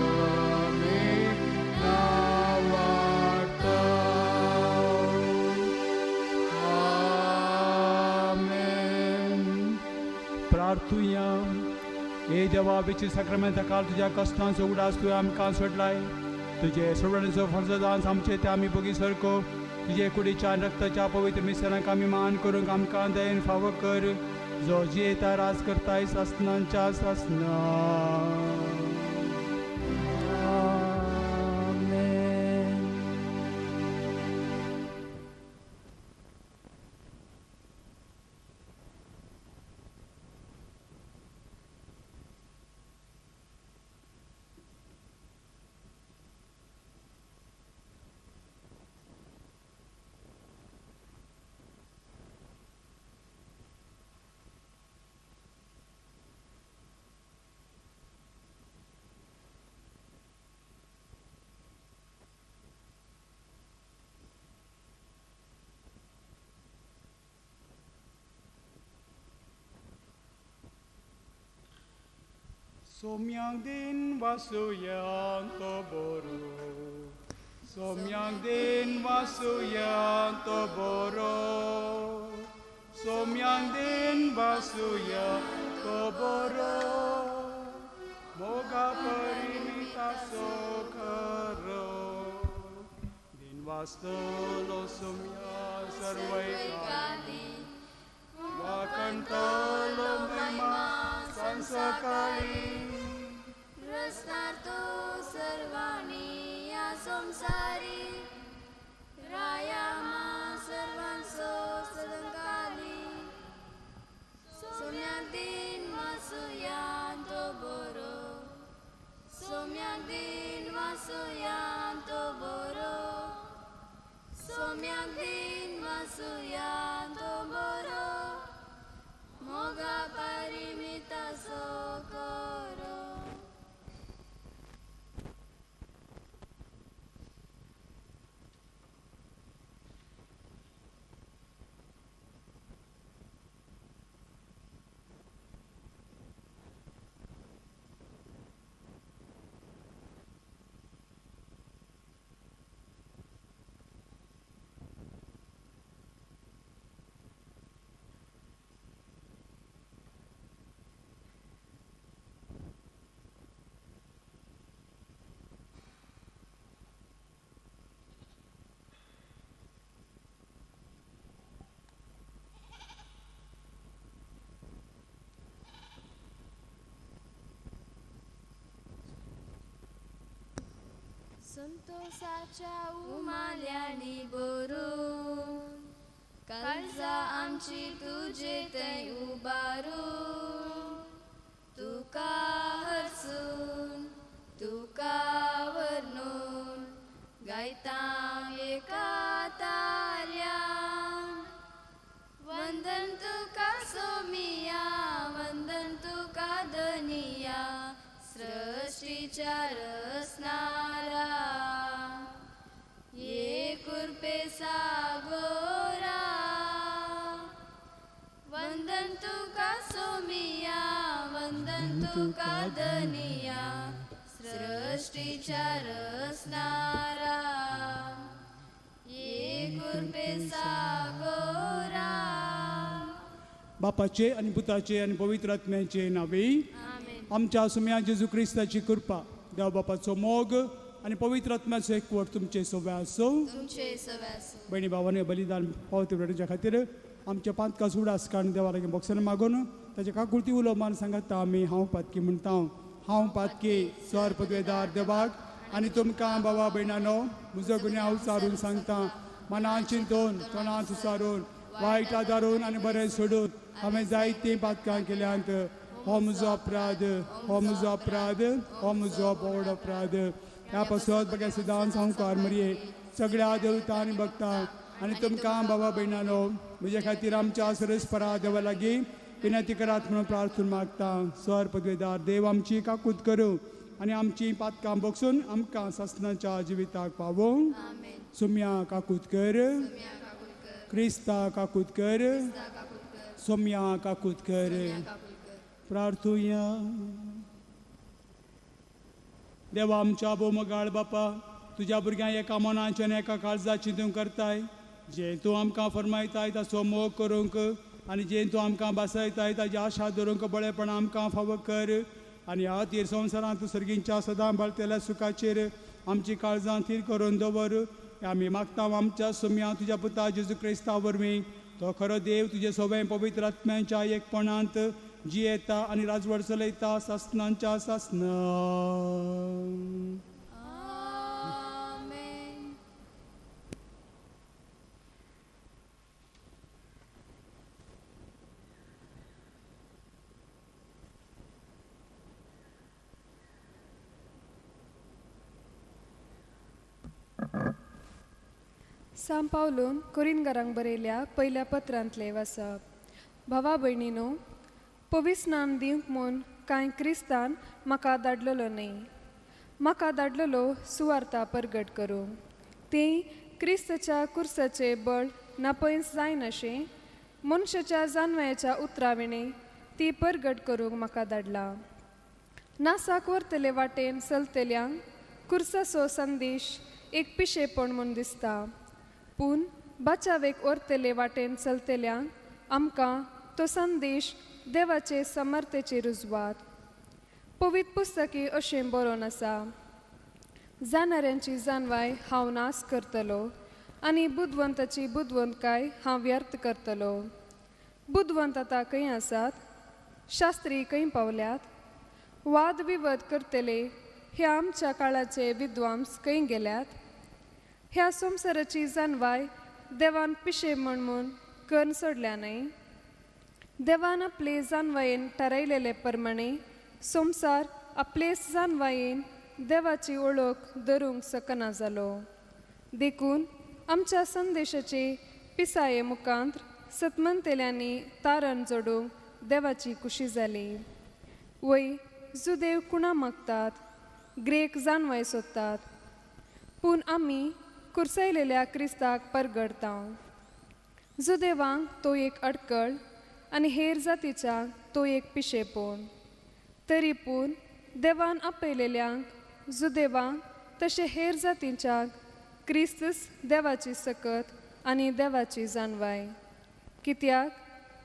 नावार्ता. आमेन. प्रार्थुया. हे देवा, वेची साक्रामेंता काल तुज्या कश्टांचो उगडास तुवें आमकां सोडलाय. तुजे सोडवणेचो फर्जदांस आमचे ते आमी बोगी सारको तुजे कुडीच्या आनी रक्ताच्या पवित्र मिसरांक आमी मान करूंक आमकां दयेन फावो कर, जो जियेता राज करताय सासनांच्या सासना. आमेन. सोम्यांक दिन वासुयां तो बरो, सोम्यांक दिन वासुयां तो बरो, सोम्यांक दिन वासुया तो बरो, मोगा परिमितासो खरो. दिन वाचतलो सोम्या सर्वैकाली, वाकणतलो महिमा सांसकाळी. रसणार तो सर्वांनी या संसारी, राया मा सर्वांसो सदंकाली. सोम्याक दिन वासुयान तो बरो, सोम्याक दिन वासुयान तो बरो, सोम्याक दिन वासुयान तो बरो, मोगा परिमितासो करो. संतोषाच्या उमाल्यांनी भरून काळजा आमची तुजे थंय उबारून, तुका हरसून तुका वर्णून गायता एका ताल्यान. वंदन तुका सोमिया, वंदन तुका धनिया, सृष्टीच्या रसनारा, ये कृपे सागोरा. वंदन तुका सोमिया, वंदन तुका धनिया, सृष्टीच्या रसनारा, ये कृपे सागोरा. बापाचे आनी पुताचे आनी पवित्र आत्म्याचे नावे. आमेन. आमच्या सुम्या जेजू क्रिस्ताची कृपा, देव बापाचो मोग आनी पवित्र आत्म्याचो एकवट तुमचे सोबे आसूं. तुमचे सव्यास. भयणी भावांनी, बलिदान पावती भेटच्या खातीर आमच्या पांतका सुडास काण देवा लागीं बोक्सान मागून ताच्या काकुळती उलो मान सांगता आमी. हांव पातकी म्हणटा, हांव पातकी स्वर पदवेदार देवाक आनी तुमकां बाबा भयणानो म्हजो गुन्यांव उचारून सांगता. मनान चिंतून, तोंडान उचारून, वायट आदारून आनी बरें सोडून हांवें जायतीं पातकां केल्यांत. हो म्हजो अपराध, हो म्हजो अपराध, हो म्हजो व्हड अपराध. ह्या पासत बघा सदांच सामकार मरये, सगळ्या देवता आनी भक्ता आनी तुमकां बाबा भयणानो म्हजे खातीर आमच्या सरस्परा देवा लागीं विनंती करात म्हणून प्रार्थना मागता. स्वर पदवेदार देव आमची काकूत करूं आनी आमची पातकां बगसून आमकां सासनाच्या जिविताक पावोवं. आमेन. सोम्या काकूत कर. सोम्या काकूत कर. क्रिस्ता काकूत कर. क्रिस्ता काकूत कर. सोम्या काकूत कर. सोम्या काकूत कर. प्रार्थुया. देवा आमच्या भोवमगाळ बापा, तुज्या भुरग्यांक एका मनाचें आनी एका काळजाचें तूं करताय. जें तूं आमकां फरमायताय ताचो मोग करूंक आनी जें तूं आमकां भासयताय ताजी आशा धरूंक बळेपण आमकां फावो कर आनी ह्या तीर संवसारांत सर्गींच्या सदां बाळतेल्या सुखाचेर आमची काळजां थीर करून दवर. आमी मागता आमच्या सुम्या तुज्या पुता जेजू क्रिस्ता वरवीं, तो खरो देव तुजे सोबें पवित्र आत्म्यांच्या एकपणांत जियेता आनी राजवट चलयता सासनांच्या सासना. आमेन. सां पावलून कोरिनगारांक बरयल्या पयल्या पत्रांतलें वाचप. भावा भयणीनो, पविस्नान दिवंक म्हूण कांय क्रिस्तान म्हाका धाडलेलो न्हय, म्हाका धाडलेलो सुवार्ता परगट करूंक, ती क्रिस्ताच्या कुर्साचें बळ नापयस जायनाशें मनशाच्या जानवयाच्या उतरां विणें ती परगट करूंक म्हाका धाडला. नासाक व्हरतले वाटेन चलतल्यांक कुर्साचो संदेश एक पिशेपण म्हूण दिसता, पूण बाचावेक व्हरतले वाटेन चलतल्यांक आमकां तो संदेश देवाचे समर्थेची रुजवात. पवित्र पुस्तकी अशें बरोवन आसा, जाणाऱ्यांची जानवाय हांव नाश करतलो आनी बुदवंताची बुदवंतकाय हांव व्यर्थ करतलो. बुदवंत आतां खंय आसात? शास्त्री खंय पावल्यात? वाद विवाद करतले ह्या आमच्या काळाचे विद्वांस खंय गेल्यात? ह्या संवसाराची जानवाय देवान पिशे म्हण म्हूण कन्न सोडल्या न्हय? देवान आपले जानवायेन थारायलेले प्रमाणे संवसार आपलेच जानवायेन देवाची वळख धरूंक शकना जालो. देखून आमच्या संदेशाचे पिसाये मुखांत सतमंतेल्यांनी तारण जोडूंक देवाची खुशी जाली. वय जुदेव कुणा मागतात, ग्रेक जानवाय सोदतात, पूण आमी कुर्सायलेल्या क्रिस्ताक परगडता. जुदेवांक तो एक अडकळ आनी हेर जातीच्या तो एक पिशेपण, तरी पूण देवान आपयलेल्यांक जुदेवांक तशें हेर जातींच्या क्रिस्तच देवाची सकत आनी देवाची जानवाय. कित्याक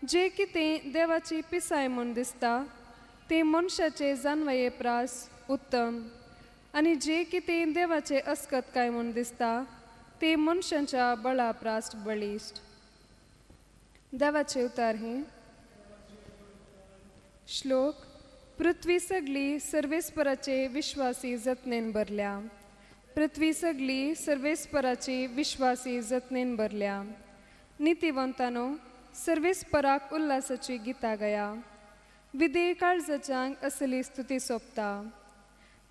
जे कितें देवाची पिसाय म्हूण दिसता तें मनशाचे जानवाये प्रास उत्तम, आनी जे कितें देवाचे अस्कतकाय म्हूण दिसता तें मनशाच्या बळा प्रास बळिश्ट. देवाचे उतार हें. श्लोक. पृथ्वी सगली सर्वेस्पराचे विश्वासी जतनेन भरल्या. पृथ्वी सगली सर्वेस्पराची विश्वासी जतनेन भरल्या. नितीवंतानो, सर्वेस्पराक उल्हासाची गितां गाया. विधेय काळजाच्यांक असली स्तुती सोंपता.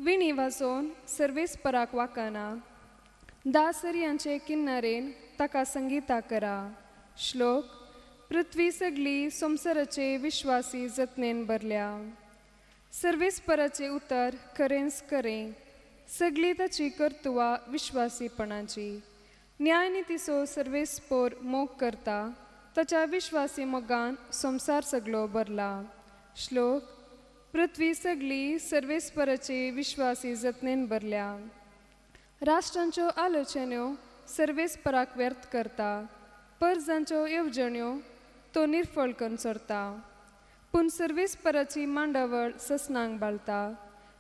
विणी वाजोवन सर्वेस्पराक वाकाना. दासर्यांचे किन्नरेन ताका संगीता करा. श्लोक. पृथ्वी सगली संवसाराचे विश्वासी जतनेन भरल्या. सर्वेस्पराचे उतर खरेंच खरें, सगली ताची कर्तुवा विश्वासीपणाची. न्यायनितीचो सर्वेस्पोर मोग करता, ताच्या विश्वासी मोगान संवसार सगलो भरला. श्लोक. पृथ्वी सगली सर्वेस्पराचे विश्वासी जतनेन भरल्या. राष्ट्रांच्यो आलोचन्यो सर्वेस्पराक व्यर्थ करता, परजांच्यो येवजण्यो तो निर्फळ करून सोडता. पूण सर्वेस्पराची मांडावळ ससनांक बाळता,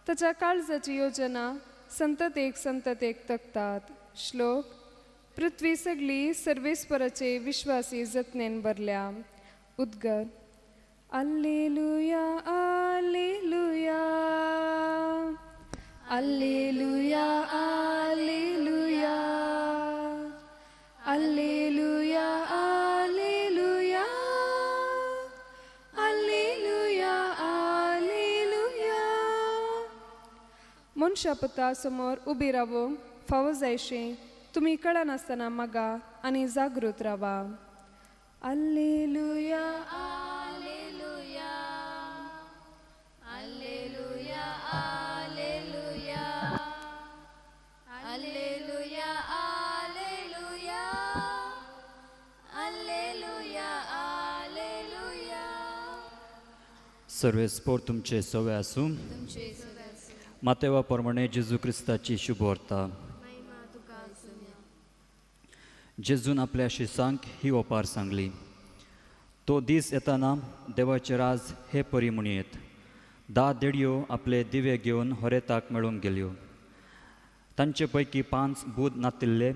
ताच्या काळजाची योजना संततेक संततेक तकतात. श्लोक. पृथ्वी सगली सर्वेस्पराचे विश्वासी जतनेन भरल्या. उद्गर. Alleluia, alleluia, alleluia, alleluia, alleluia, alleluia, alleluia, alleluia. मनशापुता समोर उबी रावूंक फावो जायशें तुमी कळनासतना मागा आनी जागृत रावा. Alleluia, alleluia, alleluia, alleluia, alleluia, alleluia, alleluia, alleluia. सर्वेस्पोर तुमचे सवे आसूं. तुमचे सदांच. मातेवा प्रमाणे जेजू क्रिस्ताची शुभवार्ता. महिमा तुका आसुया. जेजून आपल्या शिसांक ही ओपार सांगली. तो दीस येताना देवाचे राज हे परी म्हणयेत. 10 देडयो आपले दिवे घेवन होरेताक मेळूंक गेल्यो. तांचे पैकी 5 बूद नातिल्ले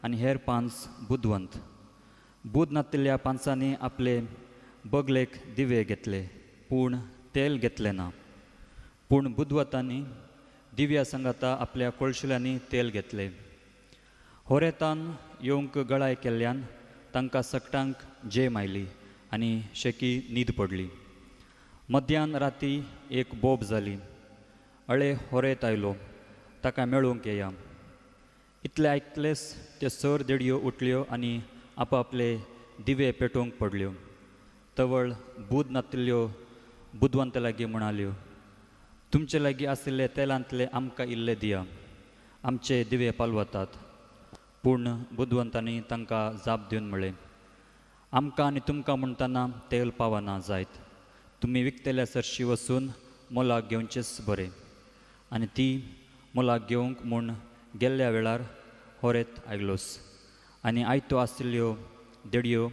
आनी हेर 5 बुदवंत. बूद नातिल्ल्या 5 आपले बगलेक दिवे घेतले पूण तेल घेतलें ना. पूण बुदवंतांनी दिव्या सांगाता आपल्या कोळशिल्यांनी तेल घेतले. होरेतान येवंक गळाय केल्ल्यान तांकां सगटांक जेम आयली आनी शेकी न्हीद पडली. मध्यान राती एक बोब जाली. अळे होरेत आयलो, ताका मेळूंक येया. इतलें आयकलेच त्यो सर देडयो उठल्यो आनी आपापले दिवे पेटोवंक पडल्यो. तवळ बूद नातिल्ल्यो बुदवंत लागीं म्हणाल्यो, तुमचे लागीं आशिल्ले तेलांतले आमकां इल्ले दिया, आमचे दिवे पालवतात. पूण बुदवंतांनी तांकां जाप दिवन म्हळें, आमकां आनी तुमकां म्हणटना तेल पावना जायत, तुमी विकतल्या सरशी वचून मोलाक घेवचेंच बरें. आनी ती मोलाक घेवंक म्हूण गेल्ल्या वेळार होरेत आयलोस आनी आयत्यो आशिल्ल्यो देडयो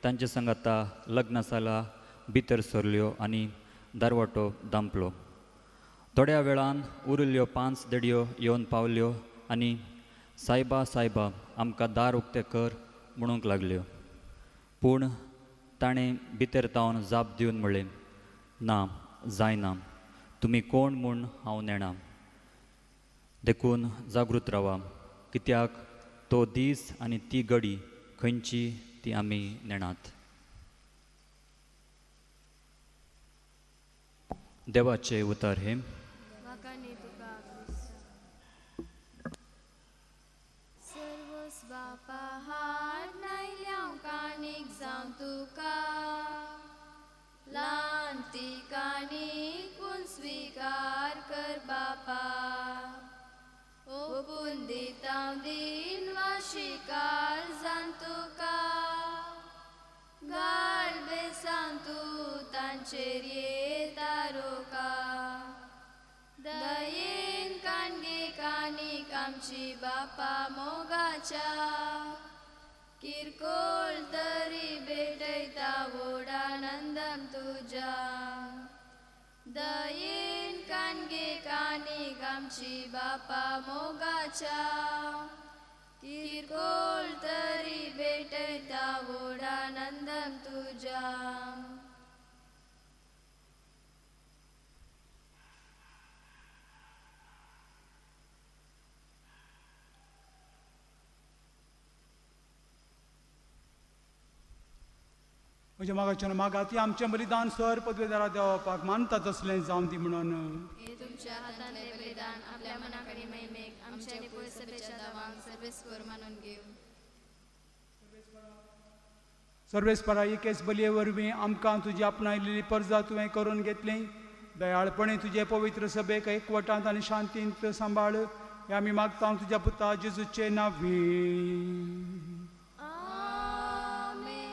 तांचे सांगाता लग्नसाला भितर सरल्यो आनी दारवाटो दांपलो. थोड्या वेळान उरिल्ल्यो 5 देडयो येवन पावल्यो आनी सायबा सायबा आमकां दार उक्तें कर म्हणूंक लागल्यो. पूण ताणें भितर तावन जाप दिवन म्हळें, ना जायना, तुमी कोण म्हूण हांव नेणा. देखून जागृत रावा, कित्याक तो दीस आनी ती घडी खंयची ती आमी नेणात. देवाचे उतर हें. म्हाका न्ही तुका क्रिस्त. सर्वस बापा हाड नायल्या काणीक जावं तुका, ल्हान ती काणीक पूण स्विकार कर बापा. ओपून दिता दिन वाशिकार जावन तुका, घाल बेसांव तूं तांचेर येता रोका. दयेन काणगे काणीक आमची बापा मोगाच्या, किरकोळ तरी भेटयता व्हड आनंदम तुज्या. दयेन काणगे काणीक आमची बापा मोगाच्या, किरकोळ तरी भेटयता व्हड आनंदम तुज्या. म्हज्या मागाच्यान मागाती आमचें बलिदान सर पदवेदारा देवपाक मानता तसलें जावं दी म्हणून. हे तुमच्या हातांतलें बलिदान आपल्या मनाकडे महिमेक आमच्या आनी पुरसभेच्या दावांक सर्वेस्पर मानून घेवं. सर्वेस्परा एकेच बलये वरवीं आमकां तुजी आपणायलेली परजा तुवें करून घेतली. दयाळपणे तुजे पवित्र सभेक एकवटांत आनी शांतींत सांबाळ हे आमी मागता तुज्या पुता जेजूचे नांवी. आमेन.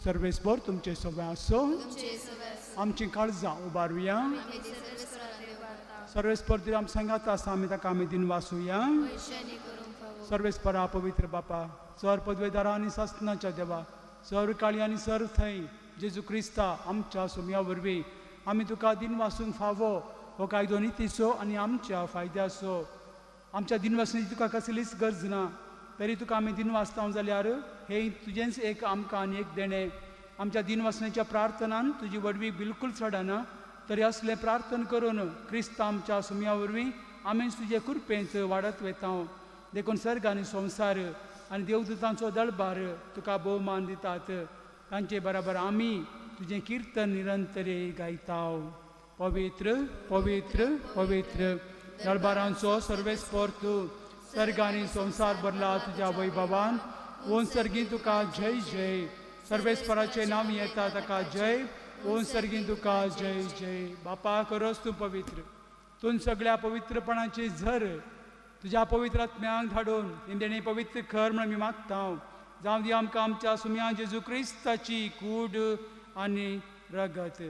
सर्वेस्पर तुमचे सगळें आसो. तुमचे सगळे आसूं. आमची काळजां उबारुया. आमी ती सर्वेस्पराक देवार्ता. सर्वेस्पर दिर आम सांगात आसा, आमी ताका आमी दिन वासूया. पयशांनी करूंक फावो. सर्वेस्परा पवित्र बापा, सर पदवेदारा आनी सासनाच्या देवा, सर काळी आनी सर थंय जेजू क्रिस्ता आमच्या सुमया वरवीं आमी तुका दिन वासूंक फावो. हो कायदो नितीचो आनी आमच्या फायद्याचो. आमच्या दिनवासनेची तुका कसलीच गरज ना, तरी तुका आमी दिन वाचता जाल्यार हें तुजेंच एक आमकां आनी एक देणें. आमच्या दिनवासनेच्या प्रार्थनान तुजी व्हडवी बिलकूल चडना, तरी असलें प्रार्थना करून क्रिस्त आमच्या सुमया वरवीं आमीच तुजे कृपेंत वाडत वता. देखून सर्ग आनी संवसार आनी देवदूतांचो दळबार तुका भोवमान दितात. तांचे बराबर आमी तुजें किर्तन निरंतरे गायता. पवित्र पवित्र पवित्र दळबारांचो सर्वेस्पर तूं, सर्ग आनी संवसार भरला तुज्या वैभवान. ओन सर्गीं तुका जय जय. सर्वेस्पराचें नांव येता ताका जय. ओन सर्गीं तुका जय जय. बापा खरोच तूं पवित्र, तूं सगळ्या पवित्रपणाची झर तुज्या पवित्र आत्म्यांक धाडून इंदेणी पवित्र कर म्हण आमी मागता. जावं दी आमकां आमच्या सुम्या जेजू क्रिस्ताची कूड आनी रगत.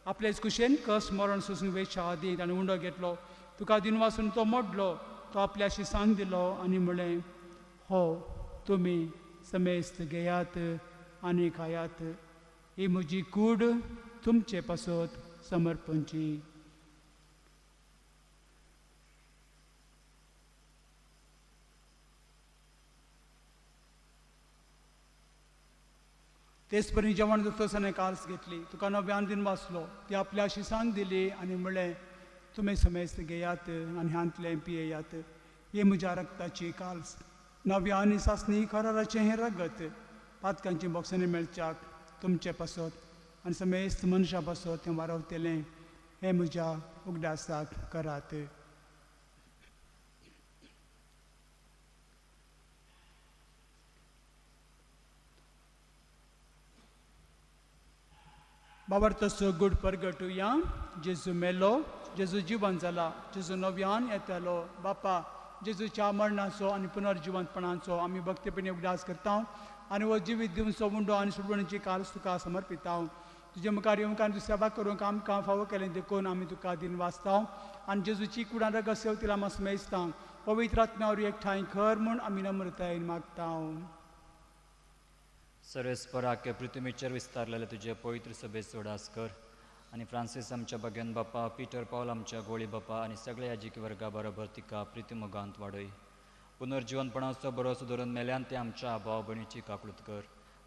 आपलेच कुशेन कस मरण सोसूंक वेच्या आदी ताणें उंडो घेतलो. तुका दिनवासून तो मोडलो, तो आपल्या शिसांक दिलो आनी म्हळें, हो तुमी समेस्त घेयात आनी खायात, ही म्हजी कूड तुमचे पासत समर्पणची. तेच परी जेवण जातकच ताणें काल्स घेतली, तुका नव्यान दिन वाचलो, ती आपल्या शिसांक दिली आनी म्हळें, तुमी समेस्त घेयात आनी हांतलें पियेयात, ही म्हज्या रक्ताची काल्स, नव्या आनी सासणी कराराचें हें रगत, पातकांची बोक्सांनी मेळच्याक तुमचे पासत आनी समेस्त मनशां पासत तें वारवतलें, हें म्हज्या उगडासाक करात. बाबर तसो गूड परगटुया. जेजू मेलो, जेजू जिवन जाला, जेजू नव्यान येतालो. बापा, जेजूच्या मरणाचो आनी पुनर्जिवंतपणाचो आमी भक्तीपणी उगडास करता आनी हो जिवीत दिवचो उंडो आनी सुडवणीची काल्स तुका समर्पिता. तुजे मुखार येवंक आनी सेवा करूंक आमकां फावो केलें देखून आमी तुका दिन वाचता आनी जेजूची कुडान रगत सेवतीला आमी मेजता. पवित्र आत्म्यावर एकठांय खर म्हूण आमी नम्रतायेन मागता. सर्वेस्पराक पृथ्वीचेर विस्तारलेले तुजे पवित्र सभेचो उडास कर आनी फ्रांसीस आमच्या भगेन बापा, पिटर पावल आमच्या गोळी बापा आनी सगळ्या याजिकी वर्गा बरोबर तिका प्रितीमोगांत वाडय. पुनर्जिवनपणाचो बरोसो धरून मेल्यान ते आमच्या भाव भयणीची काकळूत कर.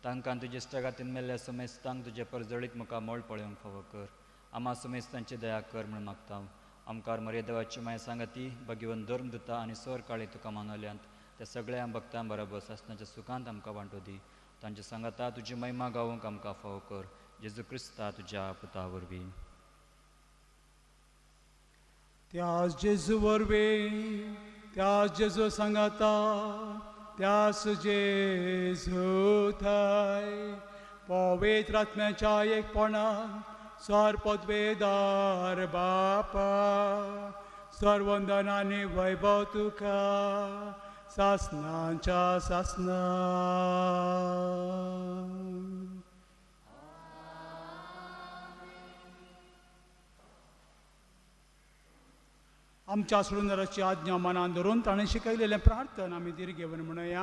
तांकां तुजे इश्टागातीन मेल्ल्या समेस्तांक तुजे परजळीत मुखार मोळ पळोवंक फावो कर. आमा समेस्तांची दया कर म्हूण मागता. आमकार मर्यादेवाची माय सांगाती भगिवन धर्म दिता आनी सर काळी तुका मानवल्यांत त्या सगळ्या भक्तां बरोबर सासणाच्या सुखांत आमकां वांटो दी. तांचे सांगाता तुजी महिमा गावंक आमकां फावो कर. जेजू क्रिस्ता तुज्या पुता वरवीं. त्याच जेजू वरवीं, त्याच जेजू सांगाता, त्याच जेजू थंय पवित्र आत्म्याच्या एकपणान सर पदवेदार बापा, सर्वंदन आनी वैभव तुका सासणाच्या सासणा. आमच्या सुरुंदराची आज्ञा मनान धरून ताणें शिकयलेलें प्रार्थना आमी धीर घेवन म्हणया.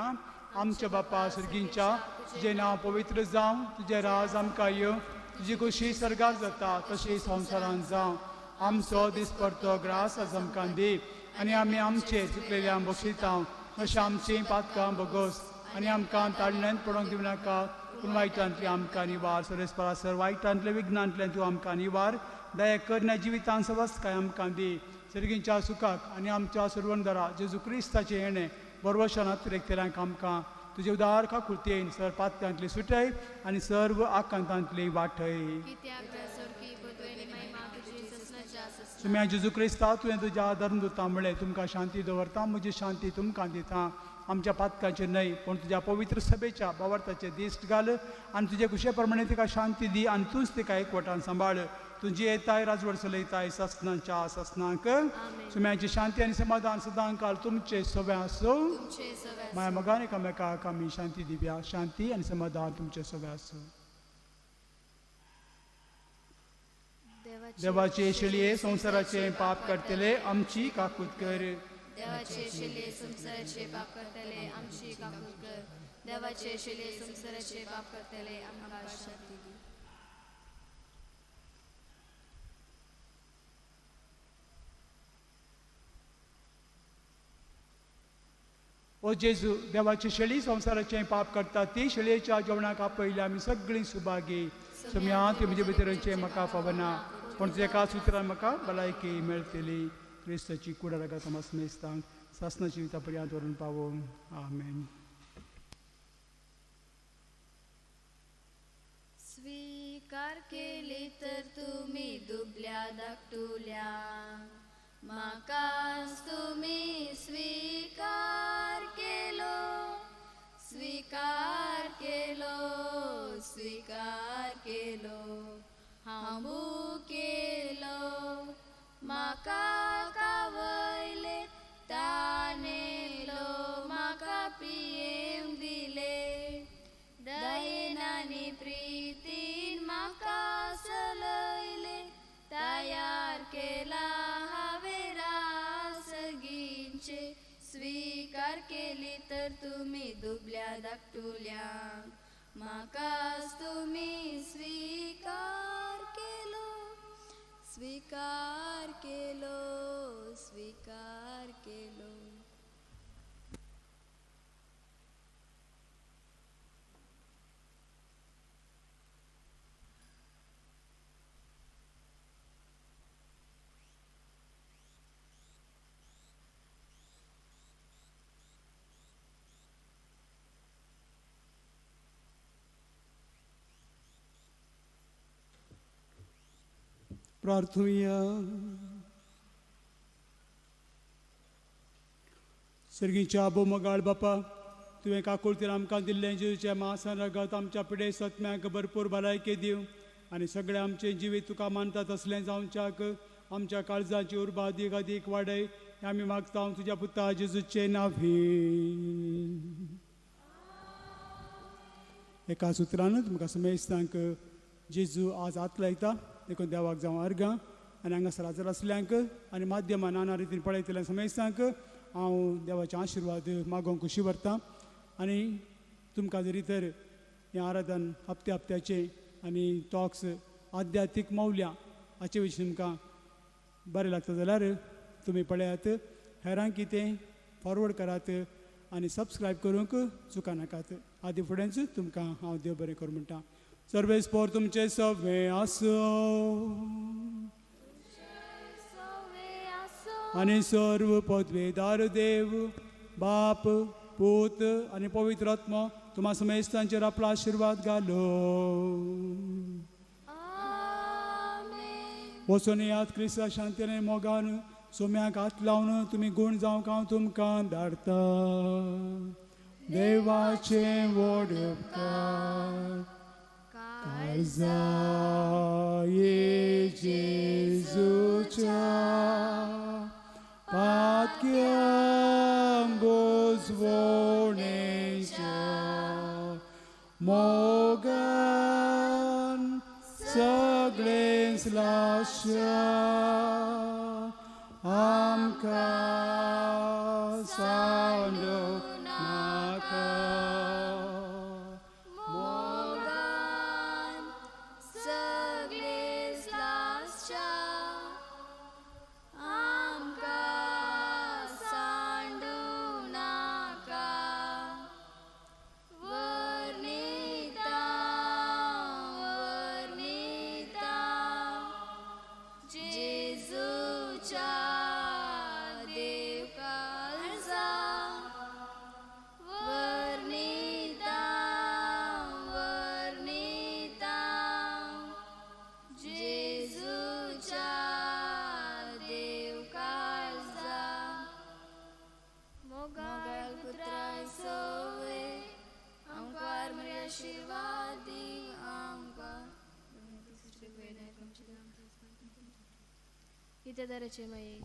आमच्या बापा सर्गींच्या, तुजें नांव पवित्र जावं, तुजें राज आमकां येवं, तुजी खोशी सर्गार जाता तशी संवसारांत जावं. आमचो दिसपडतो ग्रास आज आमकां दी आनी आमी आमचे चुकलेल्या बक्षिता तशें आमचीं पातकां भोगोस आनी आमकां ताळण्यांत पडोवंक दिवं नाका, पूण वायटांतली आमकां निवार. सरेस्परा सर वायटांतले विघ्नांतल्यान तूं आमकां निवार. दया करण्या जिवितान सवस्काय आमकां दी. सर्गींच्या सुखाक आनी आमच्या सर्वंदरा जेजू क्रिस्ताचें येणें बरवशान अतिरेकतेल्यांक आमकां तुजे उदार काकुळतेन सर पातकांतली सुटय आनी सर्व आकांतांतली वाटय. सुम्या जेजू क्रिस्ता, तुवें तुज्या धर्मदूता म्हळें, तुमकां शांती दवरता, म्हजी शांती तुमकां दिता. आमच्या पातकांचेर न्हय पूण तुज्या पवित्र सभेच्या बावार्थाचे दिश्ट घाल आनी तुजे खुशे प्रमाणे तिका शांती दी आनी तूंच तिका एकवटान सांबाळ. तुजी येताय राजवट चलयताय सासणाच्या सासणाक. सुम्याची शांती आनी समाधान सदां काल तुमचे सगळे आसूं. माया मोगान एकामेकाक आमी शांती दिवया. शांती आनी समाधान तुमचे सगळे आसूं. देवाचे शेळये संवसाराचे पाप करतले आमची काकूत कर. देवाचे शेळये संवसाराचे पाप करतले आमची काकूत कर. देवाचे शेळये संवसाराचे पाप करतले आमकां शांती दी. ओ जेजू, देवाची शेळी संवसाराचें पाप करता ती शेळयेच्या जेवणाक आपयल्या आमी सगळीं सुभागी. सुम्या ती म्हजे भितरचें म्हाका फावना, पूण तुज्या एका सुत्रान म्हाका भलायकी मेळटली. क्रिस्ताची कुडा रगत मेस्तांक सासणाची जिविता पर्यंत व्हरून पावोवं. आमेन. स्वीकार केली तर तुमी दुबल्या धाकटुल्या, म्हाकाच तुमी स्वीकार केलो, स्वीकार केलो, स्वीकार केलो. हांव केलो म्हाका कावयले तानेलो, म्हाका पियेवंक दिले. दयेन आनी प्रितीन म्हाका सलयले, तयार केला हांवें रात. तर तुमी दुबल्या धाकटुल्यांक म्हाकाच तुमी स्विकार केलो स्विकार केलो स्विकार केलो. प्रार्थुया. सर्गीच्या आबो मोगाळ बापा, तुवें काकुळतीन आमकां दिल्लें जेजूचें मासान रगत आमच्या पिडे सत्म्याक भरपूर भलायकी दिवं आनी सगळें आमचें जिवीत तुका मानता तसलें जावच्याक आमच्या काळजाची उर्बा अदीक अदीक वाडय हें आमी मागता तुज्या पुता जेजूचें नांवी. एका सुत्रान तुमकां समेस्तांक जेजू आज हात लायता देखून देवाक जावं अर्गां आनी हांगासर हाजर आसल्यांक आनी माध्यमां नाना रितीन पळयतल्या समेस्तांक हांव देवाचे आशिर्वाद मागोवंक खुशी व्हरतां. आनी तुमकां जरी तर हें आराधन हप्ते हप्त्याचें आनी टॉक्स आध्यात्मीक मौल्यां हाचे विशीं तुमकां बरें लागता जाल्यार तुमी पळयात, हेरांक कितें फॉरवर्ड करात आनी सबस्क्रायब करूंक चुकानाकात. आदी फुडेंच तुमकां हांव देव बरें करूं म्हणटा. सर्वेस पोर तुमचें सगळें आसूं आनी सर्व पदवेदार देव बाप पूत आनी पवित्र आत्मो तुमा समेस्तांचेर आपलो आशिर्वाद घालो. वचून याद क्रिस्ता शांतीन आनी मोगान सोम्याक हात लावन तुमी गूण जावंक हांव तुमकां धाडटा. देवाचें व्हड उपकार काळजा जेजूच्या पातक्या बोजवणेच्या मोगान सगळेंच लाश्या आमकां सांडू नाका. मोगान सगळेंच लासच्या आमकां सांडू नाका. वर्णिता वर्णिता जेजूच्या देव काळजा वर्णिता वर्णिता जेजूच्या देव काळजा. मोगाळ पुत्रा सोवे आमकार मरे आशिर्वाद दी आमकां. इत्यादाराचे माये.